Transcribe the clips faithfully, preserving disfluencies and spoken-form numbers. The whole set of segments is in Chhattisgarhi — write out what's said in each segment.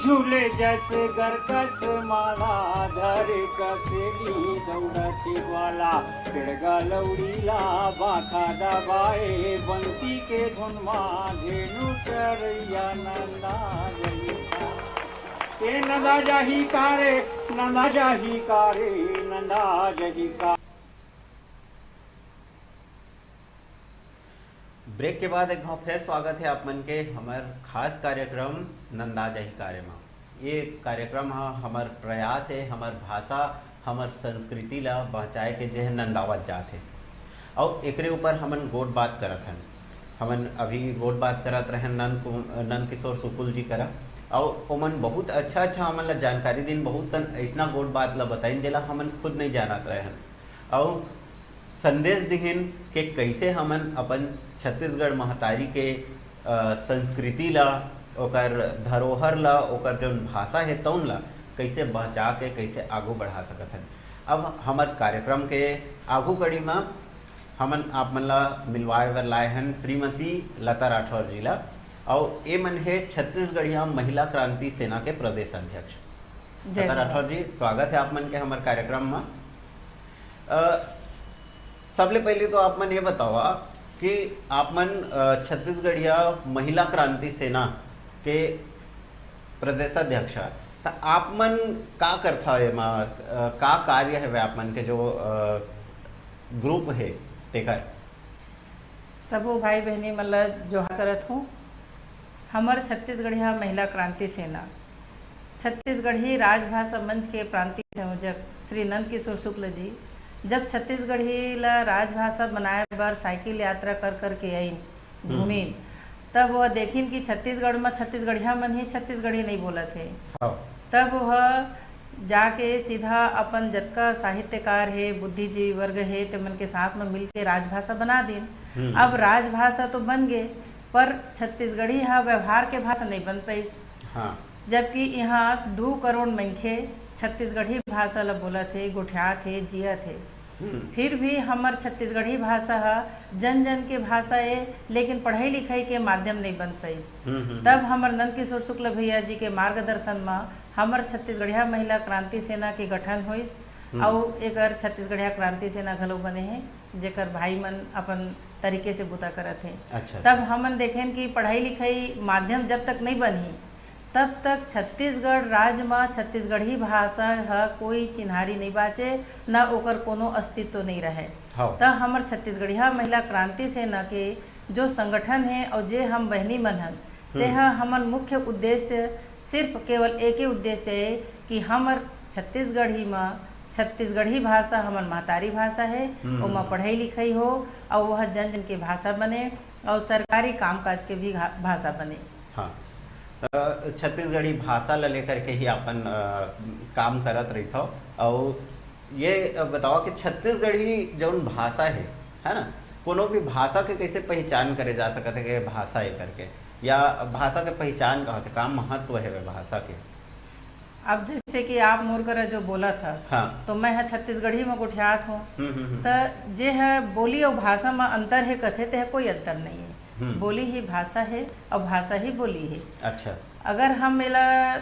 झूले जस गरकस माला, धर कसेली दौड़त ग्वाला, पेड़गा लौड़ी ला बाखा दबाए, बंसी के धुन मा धेनु चरैया नंदा जही का। ए नंदा जाही का रे, नंदा जाही का रे, नंदा जाही का। ब्रेक के बाद एक घाव फेर स्वागत है आप मन के हमर खास कार्यक्रम नंदा जाही का रे मा। ये कार्यक्रम ह हमर प्रयास है, हमर भाषा, हमर संस्कृति ला बचाए के, जे ह नंदावत जात हे। अउ एकरे ऊपर हमन गोठ बात करत हन। हमन अभी गोठ बात करत रहन नंद कु-, नंद किशोर सुकुल जी करा, अउ ओमन बहुत अच्छा-अच्छा हमन ला जानकारी दिन, बहुत कन अइसना गोठ बात ला बताइन, जेला हमन खुद नइ जानत रहन। अउ संदेश दिहिन के कइसे हमन अपन छत्तीसगढ़ महतारी के, अ, संस्कृति ला, ओकर धरोहर ला, ओकर जौन भाषा हे तौन ला कइसे बचा के कइसे आगू बढ़ा सकत हन। अब हमर कार्यक्रम के आगू कड़ी म हमन आप मन ला मिलवाए बर लाए हन श्रीमती लता राठौर जी ला, अउ ए मन हे छत्तीसगढ़िया महिला क्रांति सेना के प्रदेश अध्यक्ष। जय लता जोहार। राठौर जी, स्वागत है आप मन के हमर कार्यक्रम म। अ, सबले पहले तो आप मन ये बतावा कि आप मन, अ, छत्तीसगढ़िया महिला क्रांति सेना के प्रदेश अध्यक्ष ह, त आप मन का करथा एमा, अ, का कार्य हवे आप मन के जो, अ, ग्रुप हे तेकर? सबो भाई बहिनी मन ल जोहार करत हूँ। हमर छत्तीसगढ़िया महिला क्रांति सेना, छत्तीसगढ़ी राजभाषा मंच के प्रांतीय संयोजक श्री नंदकिशोर शुक्ल जी जब छत्तीसगढ़ी ल राजभाषा बनाए बर साइकिल यात्रा कर कर के आइन, हम्म। घूमिन, तब वह देखिन कि छत्तीसगढ़ म छत्तीसगढ़िया मन ही छत्तीसगढ़ी नहीं बोलत हे। हाँ। तब वह जाके सीधा अपन जतका साहित्यकार हे, बुद्धिजीवी वर्ग हे, ते मन के साथ म मिलके राजभाषा बना दिन। हम्म। अब राजभाषा तो बन गे, पर छत्तीसगढ़ी ह व्यवहार के भाषा नहीं बन पाइस। हाँ। जबकि यहाँ दू करोड़ मनखे छत्तीसगढ़ी भाषा ल बोलत हे, गोठियात हे, जियत हे। हम्म। फिर भी हमर छत्तीसगढ़ी भाषा ह जन जन के भाषा ए, लेकिन पढ़ाई लिखाई के माध्यम नहीं बन पाइस। हम्म, हम्म, तब हम्म। हमर नंदकिशोर शुक्ल भैया जी के मार्गदर्शन म हमर छत्तीसगढ़िया महिला क्रांति सेना के गठन होइस, हम्म। अउ एकर छत्तीसगढ़िया क्रांति सेना घलो बने हे, जेकर भाई मन अपन तरीके से बुता करत हे। अच्छा, तब अच्छा। हमन देखेन कि पढ़ाई लिखाई माध्यम जब तक नहीं बनही, तब तक छत्तीसगढ़ राज म छत्तीसगढ़ी भाषा ह कोई चिन्हारी नहीं बाचे, न ओकर कोनो अस्तित्व नहीं रहे। हाँ। त हमर छत्तीसगढ़िया महिला क्रांति सेना के जो संगठन हे अउ जे हम बहिनी मन हन, हम्म। तेह हमन मुख्य उद्देश्य सिर्फ केवल एके उद्देश्य हे कि हमर छत्तीसगढ़ी म छत्तीसगढ़ी भाषा हमर महतारी भाषा हे, हम्म, ओमा हम्म। पढ़ाई लिखाई हो अउ वह जन जन के भाषा बने अउ सरकारी कामकाज के भी घा-, भाषा बने। हाँ, अ, छत्तीसगढ़ी भाषा ल लेकर के ही अपन, अ, काम करत रहिथव। अउ ये, अ, बतावा कि छत्तीसगढ़ी जौन भाषा हे, है ना, कोनो भी भाषा के कैसे पहचान करे जा सकत हे कि ये भाषा हे करके, या भाषा के पहचान का होथे, का महत्व हे वे भाषा के? अब जैसे कि आप मोर करा जो बोलत ह, हाँ। तो मैं ह छत्तीसगढ़ी म गोठियात हूँ। हम्म, हम्म, हम्म। त जे ह बोली अउ भाषा म अंतर हे कथे, ते ह कोई अंतर नहीं हे। हम्म। बोली ही भाषा हे अउ भाषा ही बोली हे। अच्छा। अगर हम एला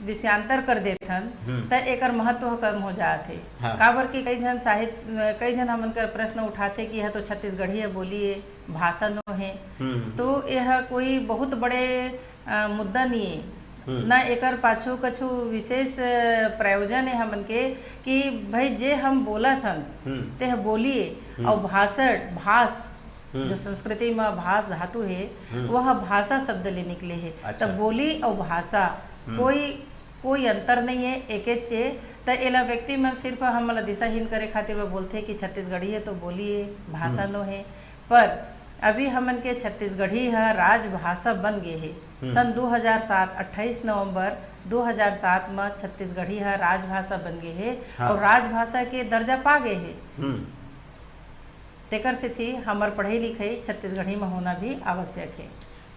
विषयांतर कर देथन, हम्म। त एकर महत्व ह कम हो जात हे। हाँ। काबर कि कई झन साहित्य, कई झन हमन कर प्रश्न उठाथे कि यह तो छत्तीसगढ़ी बोली हे, भाषा नो हे। हम्म, हम्म, तो हम्म। यह कोई बहुत बड़े, अ, मुद्दा नहीं हे। हम्म। ना एकर पाछू कछु विशेष, अ, प्रयोजन हे हमन के कि भाई जे हम बोलत हन, हम्म। तेह बोली हे, हम्म। अउ भाषण, भास, हम्म। जो संस्कृति म भास धातु हे, हम्म। वह भाषा शब्द ले निकले हे। अच्छा। त बोली अउ भाषा हम्म। कोई, कोई अंतर नहीं हे, एकेच हे। त एला व्यक्ति मन सिर्फ हमन ला दिशाहीन करे खातिर व बोलथे कि छत्तीसगढ़ी हे तो बोली हे, भाषा हम्म। नो हे। पर अभी हमन के छत्तीसगढ़ी ह राजभाषा बन गे हे। हम्म। सन दू हजार सात, अट्ठाईस नवंबर दू हजार सात म छत्तीसगढ़ी ह राजभाषा बन गे हे हाँ। अउ राजभाषा के दर्जा पा गे हे। हम्म। तेकर सेती हमर पढ़ई लिखई छत्तीसगढ़ी म होना भी आवश्यक हे।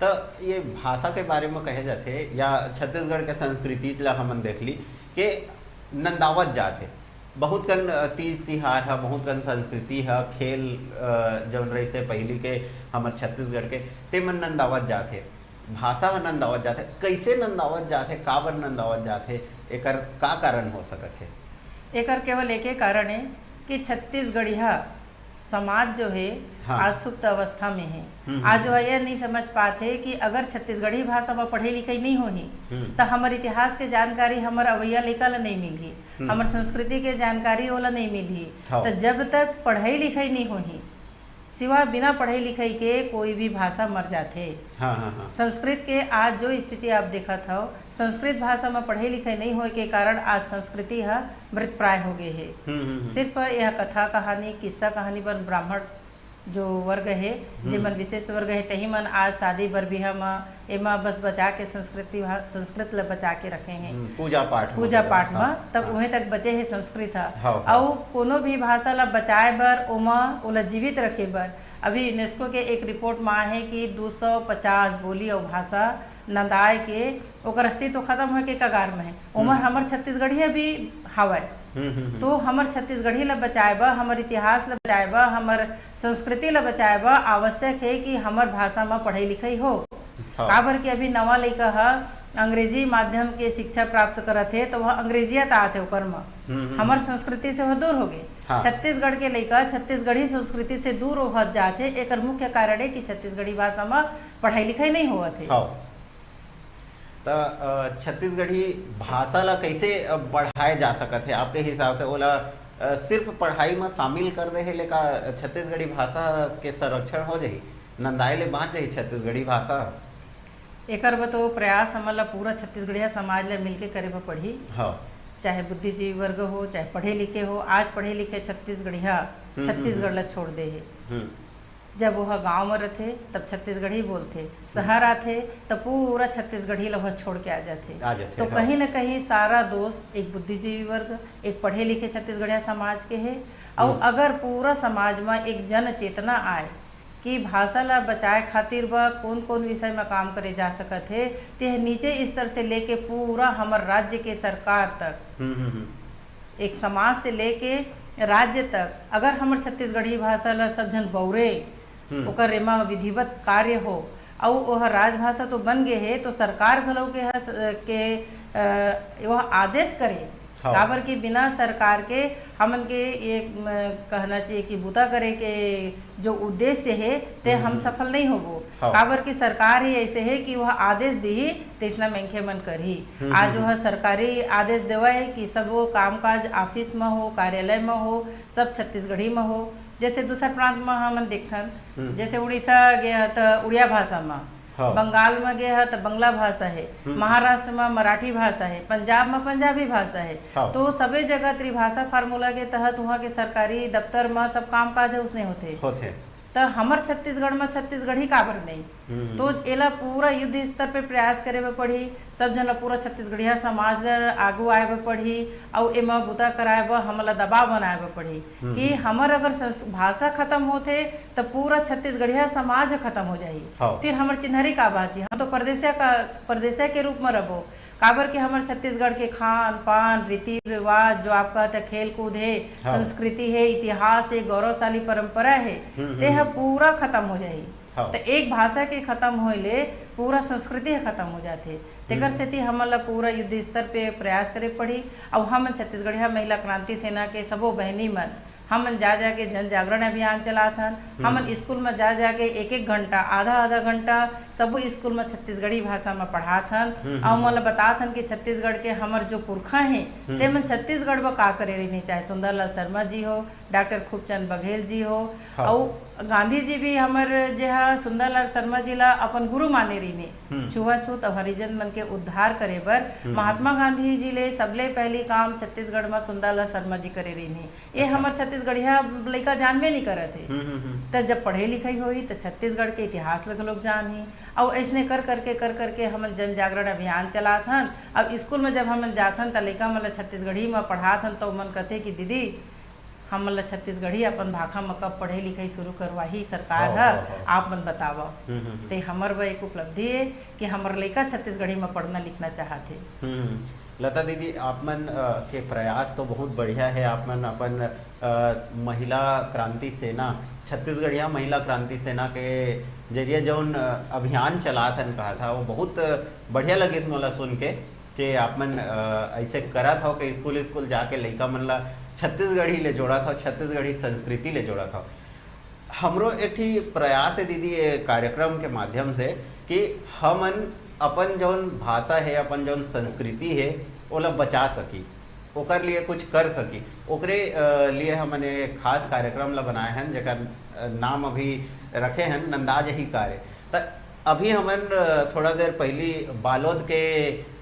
त ये भाषा के बारे म कहे जाथे या छत्तीसगढ़ के संस्कृति ला हमन देख ली के नंदावत जात हे। बहुत कन, अ, तीज तिहार ह, बहुत कन संस्कृति ह, खेल, अ, जौन रहिसे पहिली के हमर छत्तीसगढ़ के, तेमन नंदावत जात हे। भाषा ह नंदावत जाथे, कइसे नंदावत जाथे, काबर नंदावत जाथे, एकर का कारण हो सकत हे? एकर केवल एके कारण हे कि छत्तीसगढ़िया समाज जो हे, हाँ। आज सुप्त अवस्था में हे। हम्म, आज हम्म। वो ये नहीं समझ पात हे कि अगर छत्तीसगढ़ी भाषा में पढ़ाई लिखाई नहीं होही, हम्म। त हमर इतिहास के जानकारी हमर अवैया लइका ला नहीं मिलही, हम्म। हमर संस्कृति के जानकारी ओला नहीं मिलही। हाँ। त जब तक पढ़ाई लिखाई नहीं होही, सिवा बिना पढ़ाई लिखाई के कोई भी भाषा मर जाथे। हाँ, हाँ, हाँ। संस्कृत के आज जो स्थिति आप देखत हव, संस्कृत भाषा में पढ़ाई लिखाई नहीं होए के कारण आज संस्कृति ह मृतप्राय हो गए हे। हम्म, हम्म, हम्म। सिर्फ यह कथा कहानी, किस्सा कहानी पर ब्राह्मण जो वर्ग हे, हम्म। जेमन विशेष वर्ग हे, तेही मन आज शादी बर बिहा म एमा बस बचा के संस्कृति भा-, संस्कृत ल बचा के रखे हे। हम्म, पूजा पाठ म पूजा केवल, पाठ म, हाँ, तब हाँ। उहें तक बचे हे संस्कृत ह। हाँ, हाँ। अउ कोनो भी भाषा ल बचाए बर, ओमा, ओला जीवित रखे बर, अभी यूनेस्को के एक रिपोर्ट म आए हे कि दू सौ पचास बोली अउ भाषा नंदाए के ओकर अस्तित्व खत्म होए के कगार म हे। ओमर हम्म। हमर छत्तीसगढ़िया भी हवय। हम्म, हम्म, हम्म। तो हमर छत्तीसगढ़ी ल बचाए बर, हमर इतिहास ल बचाए बर, हमर संस्कृति ल बचाए बर आवश्यक हे कि हमर भाषा म पढ़ाई लिखाई हो। हाँ। काबर कि अभी नवा लइका ह अंग्रेजी माध्यम के शिक्षा प्राप्त करत हे, तो वह अंग्रेजियत आत हे ओकर म। हम्म, हम्म, हमर हम्म। संस्कृति से वह दूर हो गए। हाँ। छत्तीसगढ़ के लइका छत्तीसगढ़ी संस्कृति से दूर होत जात हे। एकर मुख्य कारण हे कि छत्तीसगढ़ी भाषा म पढ़ाई लिखाई नहीं होवत हे। हाँ। त, अ, छत्तीसगढ़ी भाषा ला कइसे, अ, बढ़ाए जा सकत हे आपके हिसाब से? ओला, अ, सिर्फ पढ़ाई म शामिल कर दे हे, लेका छत्तीसगढ़ी भाषा के संरक्षण हो जाही, नंदाए ले बाँच जाही छत्तीसगढ़ी भाषा? एकर बर तो प्रयास हमन ला पूरा छत्तीसगढ़िया समाज ला मिलके करे बर पड़ही। हाँ। चाहे बुद्धिजीवी वर्ग हो, चाहे पढ़े लिखे हो, आज पढ़े लिखे छत्तीसगढ़िया हम्म, हम्म, छत्तीसगढ़ हम्म। ला छोड़ दे हे। हम्म। जब वह गांव में रथे, तब छत्तीसगढ़ी बोलथे, शहर आथे, तब पूरा छत्तीसगढ़ी ला वह छोड़ के आ जाथे। आ जाथे, तो हाँ। कहीं न कहीं सारा दोष एक बुद्धिजीवी वर्ग, एक पढ़े लिखे छत्तीसगढ़िया समाज के हे। अउ हम्म। अगर पूरा समाज में एक जन चेतना आए कि भाषा ला बचाए खातिर बर कौन-कौन विषय में काम करे जा सकत हे, तेह नीचे स्तर से लेके पूरा हमर राज्य के सरकार तक, हम्म, हम्म, हम्म। एक समाज से लेके राज्य तक, अगर हमर छत्तीसगढ़ी भाषा ला सब झन बउरे, हम्म। ओकर एमा विधिवत कार्य हो, अउ ओह राजभाषा तो बन गे हे, तो सरकार घलो के ह-, के, अ, ओह आदेश करे। हाँ। काबर कि बिना सरकार के हमन के ये, म, कहना चाहिए कि बुता करे के जो उद्देश्य हे, ते हम्म, हम हम्म। सफल नहीं होबो। हाँ। काबर कि सरकार ही ऐसे हे कि वह आदेश दिही, तइसना मनखे मन करही। हम्म, आज हम्म, वह हम्म। सरकारी आदेश देवय कि सब वो कामकाज ऑफिस म हो, कार्यालय म हो, सब छत्तीसगढ़ी म हो। जैसे दूसर प्रांत म हमन देखथन, हम्म। जैसे उड़ीसा गे ह, त उड़िया भाषा म, हाँ। बंगाल म गे ह, त बंगला भाषा हे, हम्म। महाराष्ट्र म मराठी भाषा हे, पंजाब म पंजाबी भाषा हे। हाँ। तो सबे जगह त्रिभाषा फार्मूला के तहत उहाँ के सरकारी दफ्तर म सब कामकाज ह उसने होथे। होथे। त हमर छत्तीसगढ़ म छत्तीसगढ़ी काबर नहीं? हम्म। तो एला पूरा युद्ध स्तर पे प्रयास करे बर पड़ही, सब झन ला पूरा छत्तीसगढ़िया समाज ल आगू आए बर पड़ही, अउ एमा बुता कराए बर हमन ला दबाव बनाए बर पड़ही हम्म। कि हमर अगर संस-, भाषा खत्म होथे, त पूरा छत्तीसगढ़िया समाज ह खत्म हो जाही। हाँ। फिर हमर चिन्हरी का बाची? हम तो परदेसिया का, परदेसिया के रूप म रबो। काबर के हमर छत्तीसगढ़ के खान पान, रीति रिवाज, जो आप कहत हे खेल कूद हे, हाँ। संस्कृति हे, इतिहास हे, गौरवशाली परंपरा हे, हम्म, ते ह हम्म। पूरा खत्म हो जाही। हाँ। त एक भाषा के खत्म होए ले पूरा संस्कृति ह खत्म हो जाथे। तेकर हम्म। सेती हमन ला पूरा युद्ध स्तर पे प्रयास करे पड़ही। अउ हमन छत्तीसगढ़िया महिला क्रांति सेना के सबो बहिनी मन, हमन जा जा के जन जागरण अभियान चलात हन। हम्म। हमन स्कूल म जा जा के एक एक घंटा, आधा आधा घंटा सबो स्कूल म छत्तीसगढ़ी भाषा म पढ़ात हन। हम्म, अउ हम्म, ओमन ला हम्म। बतात हन कि छत्तीसगढ़ के हमर जो पुरखा हे, हम्म। ते मन छत्तीसगढ़ बर का करे रहिन, चाहे सुंदरलाल शर्मा जी हो, डॉक्टर खूबचंद बघेल जी हो, हाँ। अउ गांधी जी भी हमर जे ह सुंदरलाल शर्मा जी ला अपन गुरु माने रहिने। हम्म। छुआछूत अउ हरिजन मन के उद्धार करे बर हम्म। महात्मा गांधी जी ले सबले पहली काम छत्तीसगढ़ म सुंदरलाल शर्मा जी करे रहिने। ये अच्छा। हमर छत्तीसगढ़िया लइका जानबे नहीं करत हे। हम्म, हम्म, हम्म। त जब पढ़े लिखाई होही त छत्तीसगढ़ के इतिहास ल घलोक जानही। अउ अइसने कर करके, कर करके हमन जन जागरण अभियान चलात हन। अउ स्कूल म जब हमन जात हन त लइका मन ल छत्तीसगढ़ी म पढ़ात हन त ओमन कथे कि दीदी, हमन ल छत्तीसगढ़ी अपन भाखा म कब पढ़े लिखाई शुरू करवाही सरकार हाँ, ह, हाँ, हाँ। आप मन बतावव। हम्म, हम्म, हम्म। ते हमर बर एक उपलब्धि हे कि हमर लइका छत्तीसगढ़ी म पढ़ना लिखना चाहत हे। हम्म, हम्म। लता दीदी, आप मन, अ, के प्रयास तो बहुत बढ़िया हे। आप मन अपन, अ, महिला क्रांति सेना, छत्तीसगढ़िया महिला क्रांति सेना के जरिए जौन अ, अभियान चलात हन कहा था, वो बहुत बढ़िया लगिस मोला सुन के कि आप मन अ, ऐसे करत हव कि स्कूल स्कूल जाके लइका मन ला छत्तीसगढ़ी ले जोड़त हव, छत्तीसगढ़ी संस्कृति ले जोड़त हव। हमरो एक ठी प्रयास है दीदी, ये कार्यक्रम के माध्यम से कि हमन अपन जौन भाषा है, अपन जौन संस्कृति है, ओला बचा सकी, ओकर लिए कुछ कर सकी, ओकरे अ, लिए हमन ये खास कार्यक्रम ला बनाए हन, जेकर अ, नाम अभी रखे हन नंदाज ही कार्य। त अभी हमन अ, थोड़ा देर पहली बालोद के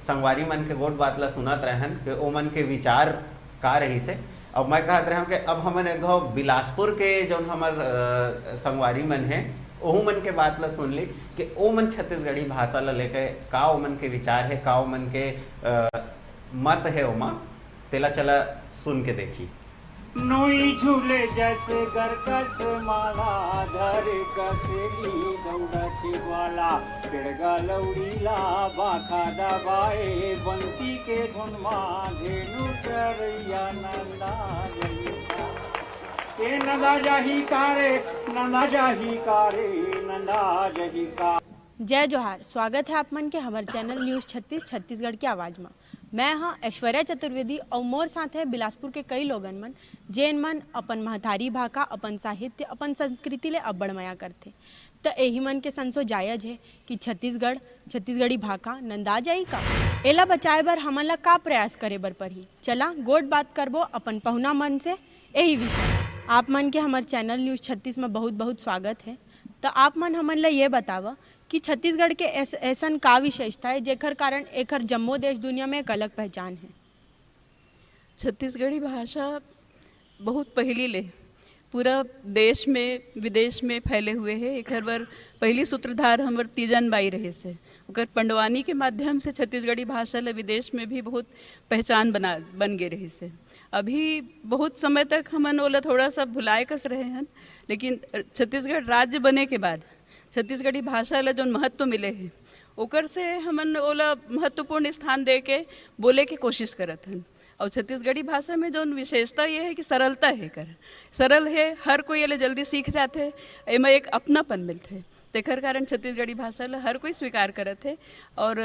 संगवारी मन के गोठ बात ला सुनत रहन कि ओमन के विचार का रहिस हे। अब मैं कहत रहूं कि अब हमन एक घाव बिलासपुर के जौन हमर अ, संगवारी मन हे, ओहू मन के बात ला सुन ली कि ओमन छत्तीसगढ़ी भाषा ला लेके का ओमन के विचार हे, का ओमन के अ, मत हे ओमा, तेला चला सुन के देखी। नोई झूले जस गर कस माला धर कस ली दौड़त ग्वाला, पेड़गा लौड़ी ला बाखा दबाए बंसी के धुन मा धेनु चरैया नंदा जही का। ए नंदा जाही का रे, नंदा जाही का रे, नंदा जाही का। जय जोहार, स्वागत है आप मन के हमर चैनल न्यूज़ छत्तीस छत्तीसगढ़ की आवाज़ में। मैं हाँ ऐश्वर्या चतुर्वेदी और मोर साथ है बिलासपुर के कई लोगन मन, जेन मन अपन महतारी भाखा, अपन साहित्य, अपन संस्कृति ले अब्बड़ मया करथे। त एही मन के संसो जायज है कि छत्तीसगढ़, छत्तीसगढ़ी भाखा नंदा जाई का? एला बचाए बर हमन ला का प्रयास करे बर परही? चला गोठ बात करबो अपन पहुना मन से एही विषय। आप मन के हमर चैनल न्यूज़ छत्तीस में बहुत बहुत स्वागत है। त आप मन हमन ला ये बतावा कि छत्तीसगढ़ के ऐस-, ऐसन का विशेषता है जेकर कारण एकर जम्मो देश दुनिया में एक अलग पहचान है? छत्तीसगढ़ी भाषा बहुत पहिली ले पूरा देश में, विदेश में फैले हुए हे। एकर बर पहिली सूत्रधार हमर तीजन बाई रहिस हे। ओकर पंडवानी के माध्यम से छत्तीसगढ़ी भाषा ल विदेश में भी बहुत पहचान बना, बन गे रहिस हे। अभी बहुत समय तक हमन ओला थोड़ा सा भुलाए कस रहे हन, लेकिन छत्तीसगढ़ राज्य बने के बाद छत्तीसगढ़ी भाषा ल जोन महत्व मिले हे, ओकर से हमन ओला महत्वपूर्ण स्थान दे के बोले के कोशिश करत हन। और छत्तीसगढ़ी भाषा में जोन विशेषता ये है कि सरलता है कर, सरल है, हर कोई एला जल्दी सीख जाथे, एमा एक अपनापन मिलथे, तेखर कारण छत्तीसगढ़ी भाषा ला हर कोई स्वीकार करत है। और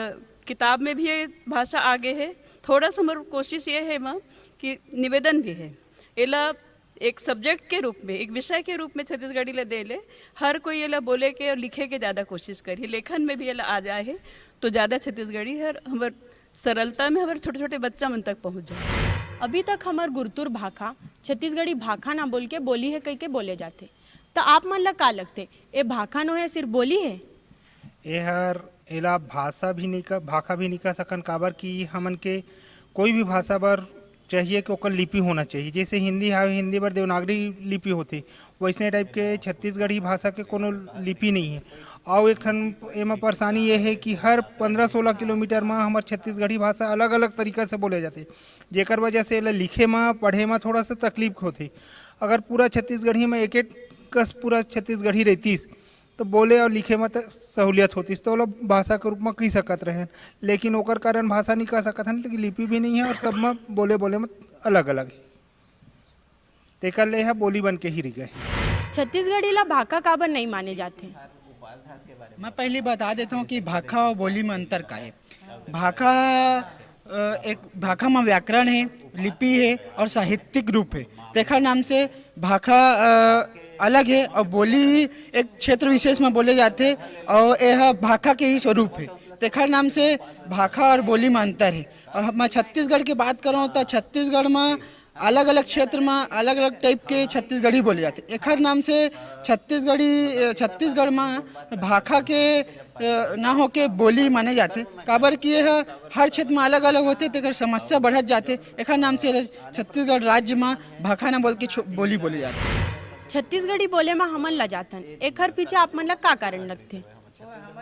किताब में भी ये भाषा आगे है। थोड़ा सा हमर कोशिश ये है एमा कि निवेदन भी है, एला एक सब्जेक्ट के रूप में, एक विषय के रूप में छत्तीसगढ़ी ला दे ले, हर कोई एला बोले के और लिखे के ज़्यादा कोशिश करही, लेखन में भी एला आ जाए है, तो ज़्यादा छत्तीसगढ़ी हर हमर सरलता में हमर छोटे-छोटे बच्चा मन तक पहुँच जाए। अभी तक हमर गुरतुर भाखा छत्तीसगढ़ी भाखा ना बोल के बोली है कह के बोले जाथे। त आप मन ला का लगथे, ए भाखा नो है, सिर्फ बोली है? एहर, एला भाषा भी नहीं कह, भाखा भी नहीं कह सकन, काबर कि हमन के कोई भी भाषा बर चाहिए कि ओकर लिपि होना चाहिए। जैसे हिंदी हावे, हिंदी बर देवनागरी लिपि होथे, वैसने टाइप के छत्तीसगढ़ी भाषा के कोनो लिपि नहीं है। अउ एक ठन एमा परेशानी ये है कि हर पंद्रह सोलह किलोमीटर म हमर छत्तीसगढ़ी भाषा अलग-अलग तरीका से बोले जाथे, जेकर वजह से एला लिखे म, पढ़े म थोड़ा सा तकलीफ होथे। अगर पूरा छत्तीसगढ़ी म एक-एक कस पूरा छत्तीसगढ़ी रहितिस, तो बोले और लिखे म त सहूलियत होतिस, तो ओला भाषा के रूप म कहि सकत रहेन। लेकिन ओकर कारण भाषा नहीं कह सकत हन, लेकिन लिपि भी नहीं है और सब म बोले, बोले म अलग-अलग है। तेकर ले एहा बोली बन के ही रह गए। छत्तीसगढ़ी ला भाखा काबर नहीं माने जाथे? मैं पहली बता देता हूँ कि भाखा और बोली में अंतर का है। भाखा, अ, एक भाखा में व्याकरण है, लिपि है और साहित्यिक रूप है। तेखर नाम से भाखा, अ, अलग है और बोली एक क्षेत्र विशेष में बोले जाते हैं और यह भाखा के ही स्वरूप है। तेखर नाम से भाखा और बोली में अंतर है। और मैं छत्तीसगढ़ की बात करूँ तो छत्तीसगढ़ में अलग-अलग क्षेत्र म, अलग-अलग टाइप के छत्तीसगढ़ी बोले जाथे। एखर नाम से छत्तीसगढ़ी, अ, छत्तीसगढ़ म भाखा के, अ, ना होके बोली माने जाथे, काबर कि यह हर क्षेत्र म अलग-अलग होथे, तेकर समस्या बढ़त जाथे। एखर नाम से छत्तीसगढ़ राज्य म भाखा ना बोल के छो-, बोली बोले जाथे। छत्तीसगढ़ी बोले म हमन लजाथन, एखर पीछे आप मन ला का कारण लगथे?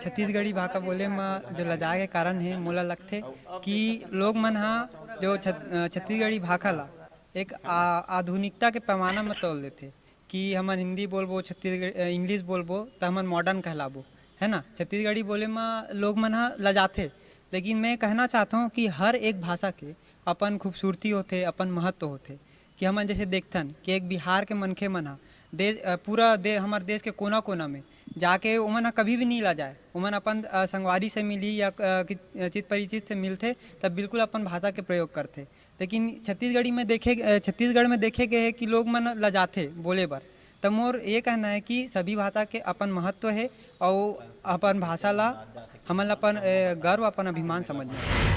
छत्तीसगढ़ी भाखा बोले म जो लजाए के कारण हे, मोला लगथे कि लोग मन ह जो छत-, अ, छत्तीसगढ़ी भाखा ला एक आ-, आधुनिकता के पैमाना म तोल देथे कि हमन हिंदी बोलबो, छत्तीसगढ़, अ, इंग्लिश बोलबो, त हमन मॉडर्न कहलाबो, है ना? छत्तीसगढ़ी बोले म लोग मन ह लजाथे, लेकिन मैं कहना चाहता हूँ कि हर एक भाषा के अपन खूबसूरती होथे, अपन महत्व होथे। कि हमन जैसे देखथन कि एक बिहार के मनखे मन ह दे-, अ, पूरा दे-, हमर देश के कोना-कोना में जाके ओमन ह कभी भी नहीं लजाए। ओमन अपन, अ, संगवारी से मिली या, अ, कि-, अ, चित परिचित से मिलथे, तब बिल्कुल अपन भाषा के प्रयोग करथे। लेकिन छत्तीसगढ़ी में देखे, अ, छत्तीसगढ़ में देखे गए हे कि लोग मन लजाथे बोले बर। त मोर ये कहना है कि सभी भाषा के अपन महत्व है और अपन भाषा ला हमन ला अपन, अ, गर्व, अपन अभिमान समझना चाहिए।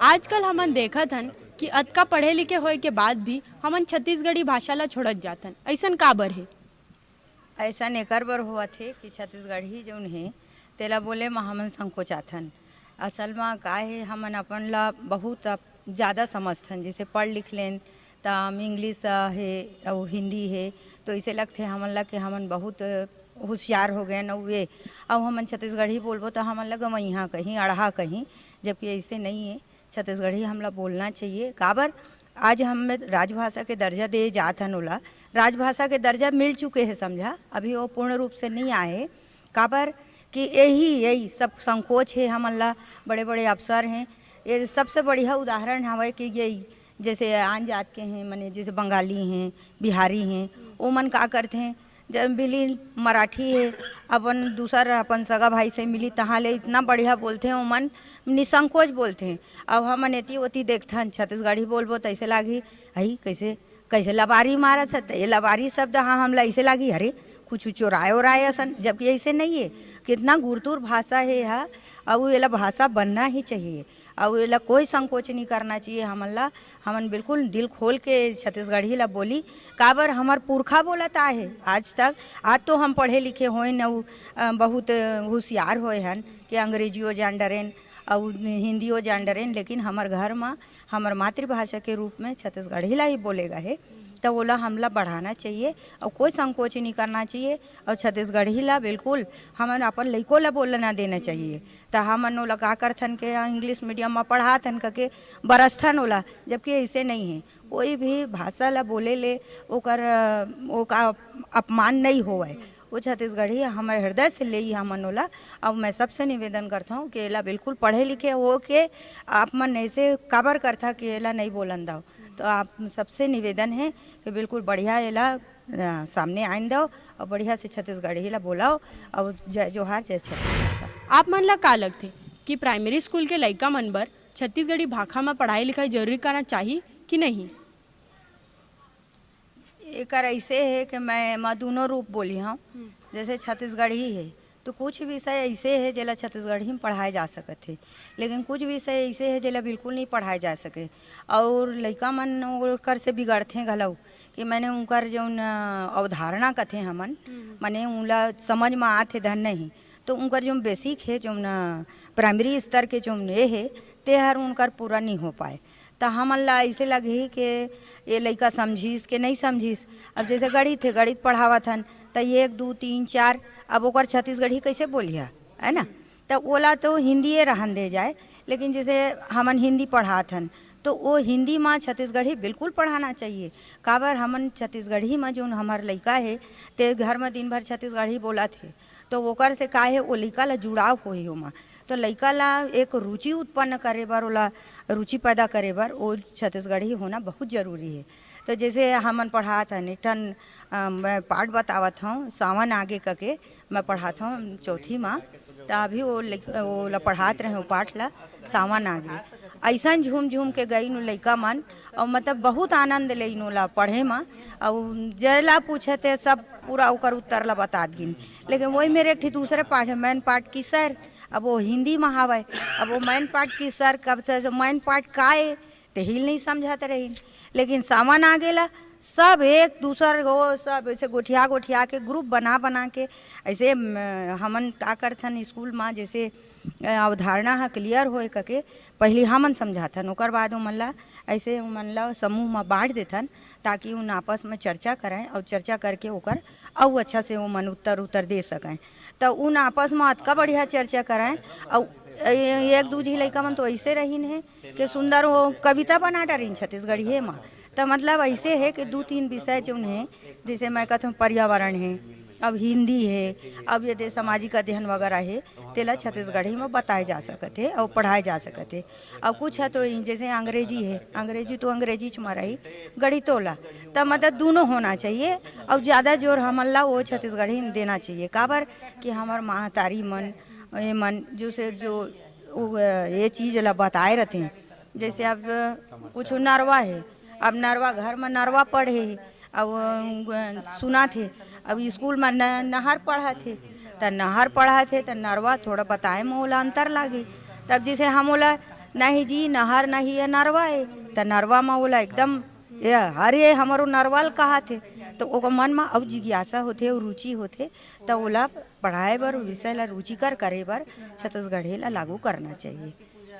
आजकल हमन देखत हन कि अतका पढ़े लिखे होए के बाद भी हमन छत्तीसगढ़ी भाषा ला छोड़त जात हन। अइसन काबर हे? अइसन एकर बर होवत हे कि छत्तीसगढ़ी जौन हे, तेला बोले म हमन संकोचाथन। असल म का हे, हमन अपन ला बहुत अप-, ज़्यादा समझथन। जैसे पढ़ लिख लेन, त हम इंग्लिश, अ, हे अउ हिंदी हे, तो अइसे लगथे हमन ला कि हमन बहुत होशियार हो गेन अउ ये, अउ हमन छत्तीसगढ़ी बोलबो, त हमन ला गंवइहा कहीं, अड़हा कहीं, जबकि अइसे नहीं हे। छत्तीसगढ़ी हमला बोलना चाहिए। काबर? आज हम राजभाषा के दर्जा दे जात हन ओला। राजभाषा के दर्जा मिल चुके हे, समझा, अभी वो पूर्ण रूप से नहीं आए हे। काबर कि यही, यही सब संकोच हे हमन ला। बड़े-बड़े अफसर हैं, ये सबसे बढ़िया उदाहरण हवय कि यही, जैसे आन जात के हैं, मने जैसे बंगाली हैं, बिहारी हैं, ओमन का करथे, जब मिली मराठी हे, अपन दूसर अपन सगा भाई से मिली, तहाँ ले इतना बढ़िया बोलथे ओमन, निसंकोच बोलथे। अब हमन एती ओती देखथन, छत्तीसगढ़ी बोलबो त अइसे लागही, "हई, कइसे, कइसे लबारी मारत हे?" त ये लबारी शब्द, हाँ, हमला अइसे लागही, "अरे, कुछ चोराए ओराए असन," जबकि अइसे नहीं हे। कितना गुरतुर भाषा हे यह, अउ एला भाषा बनना ही चाहिए। अउ एला कोई संकोच नहीं करना चाहिए हमन ला। हमन बिल्कुल दिल खोल के छत्तीसगढ़ी ला बोली, काबर हमर पुरखा बोलत आए हे आज तक। आज तो हम पढ़े लिखे होएन अउ, अ, बहुत होशियार होए हन कि अंग्रेजियो जान डरेन अउ हिंदियो जान डरेन, लेकिन हमर घर म हमर मातृभाषा के रूप में छत्तीसगढ़ी ला ही बोले गए हे, त ओला हमला बढ़ाना चाहिए अउ कोई संकोच नहीं करना चाहिए। अउ छत्तीसगढ़ी ला बिल्कुल हमन अपन लइको ला बोलना देना चाहिए। त हमन ओला का करथन के इंग्लिश मीडियम म पढ़ाथन कके बरसथन ओला, जबकि अइसे नहीं हे। कोई भी भाषा ला बोले ले ओकर, अ, ओका अपमान नहीं होवय। वो छत्तीसगढ़ी हमर हृदय से लेई हमन ओला। अउ मैं सबसे निवेदन करथौं कि एला बिल्कुल पढ़े लिखे हो के आप मन ऐसे काबर करथा कि एला नहीं बोलन दव। तो आप सबसे निवेदन है कि बिल्कुल बढ़िया एला, अ, सामने आइन दव अउ बढ़िया से छत्तीसगढ़ी ला बोलव। अउ जय जोहार, जय छत्तीसगढ़ का। आप मन ला का लगथे कि प्राइमरी स्कूल के लइका मन बर छत्तीसगढ़ी भाखा म पढ़ाई लिखाई जरूरी करना चाही कि नहीं? एकर अइसे हे कि मैं एमा दूनों रूप बोली हौं। हम्म। जैसे छत्तीसगढ़ी हे, तो कुछ विषय अइसे हे जेला छत्तीसगढ़ी में पढ़ाए जा सकत हे, लेकिन कुछ विषय अइसे हे जेला बिल्कुल नहीं पढ़ाए जा सके। और लइका मन ओकर से बिगड़थे घलो कि मैंने उनकर जौन, अ, अवधारणा कथे हमन, हम्म। माने उनला समझ में आत हे धन नहीं, तो उनकर जौन बेसिक हे, जौन, अ, प्राइमरी स्तर के जौन ये हे, ते हर उनकर पूरा नहीं हो पाए। त हमन ला अइसे लगही के ये लइका समझिस के नहीं समझिस। अब जैसे गणित हे, गणित पढ़ावत हन, त एक, दू, तीन, चार, अब ओकर छत्तीसगढ़ी कैसे बोलिहा, है ना? त ओला तो हिंदीए रहन दे जाए, लेकिन जैसे हमन हिंदी पढ़ात हन, तो वो हिंदी म छत्तीसगढ़ी बिल्कुल पढ़ाना चाहिए। काबर हमन छत्तीसगढ़ी म जौन हमर लइका हे, ते घर म दिन भर छत्तीसगढ़ी बोलत हे, तो ओकर से का हे, वो लइका ला जुड़ाव होही ओमा। तो लइका ला एक रुचि उत्पन्न करे बर, ओला रुचि पैदा करे बर, वो छत्तीसगढ़ी होना बहुत जरूरी हे। तो जैसे हमन पढ़ात हन, एक ठन, अ, मैं पाठ बतावत हौं, सावन आगे कके मैं पढ़ात हौं चौथी मा। त अभी वो लइक-, वो ला पढ़ात रहे, वो पाठ ला, सावन आगे। अइसन झूम झूम के गइन वो लइका मन, अउ मतलब बहुत आनंद लेइन ओला पढ़े मा। अउ जेला पूछे ते सब पूरा ओकर उत्तर ला बतात गिन। लेकिन वही मेर एक ठी दूसरे पाठ हे, मैन पाठ की सर, अब वो हिंदी मा हवय। अब वो मैन पाठ की सर कब से, मैन पाठ का ए, तेही ल नहीं समझत रहिन। लेकिन सावन आगे ला सब एक दूसर वो सब ऐसे गोठिया गोठिया के ग्रुप बना बना के ऐसे, म, हमन का करथन स्कूल मा, जैसे, अ, अवधारणा ह क्लियर होए कके पहली हमन समझाथन, ओकर बाद ओमन ला ऐसे ओमन ला समूह मा बांट देथन, ताकि उन आपस में चर्चा करें और चर्चा करके ओकर अउ अच्छा से ओमन उत्तर उत्तर दे सकें। त उन आपस में अतका बढ़िया चर्चा करें। और ए-, एक दू झी लइका मन तो ऐसे रहिन हे कि सुंदर वो कविता बना डरिन छत्तीसगढ़िए मा। त मतलब ऐसे हे कि दू तीन विषय जौन हे, जैसे मैं कहत हौं पर्यावरण हे, अब हिंदी हे, अब ये दे सामाजिक अध्ययन वगैरह हे, तेला छत्तीसगढ़ी में बताए जा सकत हे अउ पढ़ाए जा सकत हे। अउ कुछ ह तो जैसे अंग्रेजी हे, अंग्रेजी तो अंग्रेजीच म रही, गणितो ला, त मतलब दूनों होना चाहिए। अउ ज़्यादा जोर हमन ला वो छत्तीसगढ़ी में देना चाहिए, काबर कि हमर महतारी मन, ये मन जो से जो वो, ये चीज़ ला बताए रहते हैं। जैसे अब कुछ नरवा हे, अब नरवा घर में नरवा पढ़े हे, अब सुनात हे, अब स्कूल में न-, नहर पढ़त हे, त नहर पढ़त हे त नरवा थोड़ा बताए में ओला अंतर लागे। तब जैसे हम ओला, "नहीं जी, नहर नहीं है, नरवा है," त नरवा में ओला एकदम, "ये हर ये हमरो नरवा ल कहत हे।" तो ओकर मन में अउ जिज्ञासा होथे, अउ रुचि होथे, त ओला पढ़ाए बर, विषय ला रुचिकर करे बर छत्तीसगढ़ी ला लागू करना चाहिए।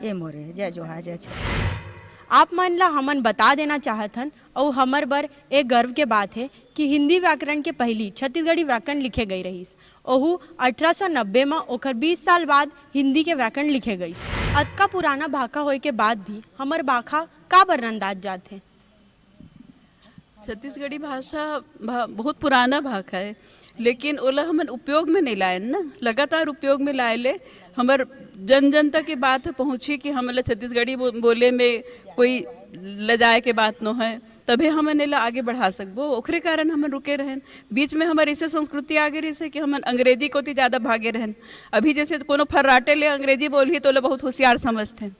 ये मोरे जय जोहार, जय छत्तीसगढ़। आप मन ला हमन बता देना चाहत हन, अउ हमर बर ए गर्व के बात हे कि हिंदी व्याकरण के पहिली छत्तीसगढ़ी व्याकरण लिखे गई रहिस, ओहू अठारह सौ नब्बे म। ओखर बीस साल बाद हिंदी के व्याकरण लिखे गईस। अतका पुराना भाखा होए के बाद भी हमर भाखा का बर नंदात जात हे? छत्तीसगढ़ी भाषा भा-, बहुत पुराना भाखा है, लेकिन ओला हमन उपयोग में नहीं लायन ना, लगातार उपयोग में लाए ले हमर जन जन तक ये बात पहुँची कि हमन ला छत्तीसगढ़ी बो-, बोले में कोई लजाए के बात नो है, तभे हमन एला आगे बढ़ा सकबो। ओखरे कारण हमन रुके रहन। बीच में हमर ऐसे संस्कृति आगे रहिस हे कि हमन अंग्रेजी कोति ज़्यादा भागे रहन। अभी जैसे कोनो फर्राटे ले अंग्रेजी बोलही तो ओला बहुत होशियार समझथे।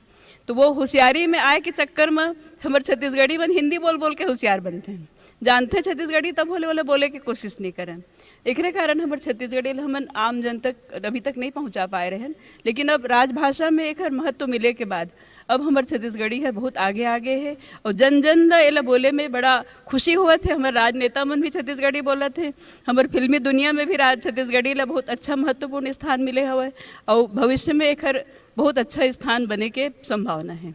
तो वो होशियारी में आए के चक्कर में हमर छत्तीसगढ़ी मन हिंदी बोल बोल के होशियार बनथे। जानथे छत्तीसगढ़ी तब होले ओला बोले के कोशिश नहीं करन। एकरे कारण हमर छत्तीसगढ़ी ल हमन आम जन तक अभी तक नहीं पहुँचा पाए रहन। लेकिन अब राजभाषा में एकर महत्व मिले के बाद अब हमर छत्तीसगढ़ी ह बहुत आगे आगे हे अउ जन जन ल एला बोले में बड़ा खुशी होवत हे। हमर राजनेता मन भी छत्तीसगढ़ी बोलत हे, हमर फिल्मी दुनिया में भी राज छत्तीसगढ़ी ल बहुत अच्छा महत्वपूर्ण स्थान मिले हवय अउ भविष्य में एकर बहुत अच्छा स्थान बने के संभावना हे।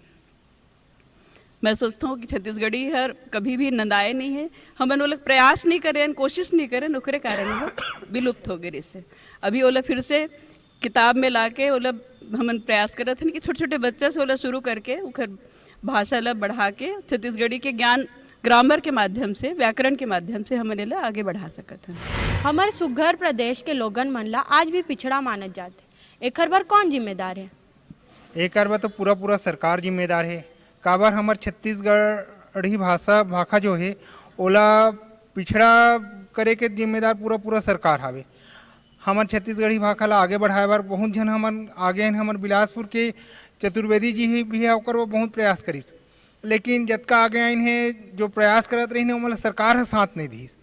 मैं सोचता हूँ कि छत्तीसगढ़ी हर कभी भी नंदाए नहीं है, हमन ओला प्रयास नहीं करें, कोशिश नहीं करें, ओकरे कारण वो विलुप्त हो गए। इससे अभी ओला फिर से किताब में लाके ओला हमन प्रयास करत हन कि छोटे-छोटे बच्चा से ओला शुरू करके ओखर भाषा ला बढ़ा के छत्तीसगढ़ी के ज्ञान ग्रामर के माध्यम से, व्याकरण के माध्यम से हमन एला आगे बढ़ा सकत हन। हमर सुघर प्रदेश के लोगन मन ला आज भी पिछड़ा मानत जात हे, एखर बर कौन जिम्मेदार हे? एकर बर तो पूरा-पूरा सरकार जिम्मेदार हे, काबर हमर छत्तीसगढ़ी भाषा, भाखा जो हे, ओला पिछड़ा करे के जिम्मेदार पूरा-पूरा सरकार हावे। हमर छत्तीसगढ़ी भाखा ला आगे बढ़ाए बर बहुत झन हमन आगे हन। हमर बिलासपुर के चतुर्वेदी जी ही भी हे, ओकर वो बहुत प्रयास करिस, लेकिन जतका आगे आइन हे, जो प्रयास करत रहिन हे, ओमन ला सरकार ह साथ नहीं दिस।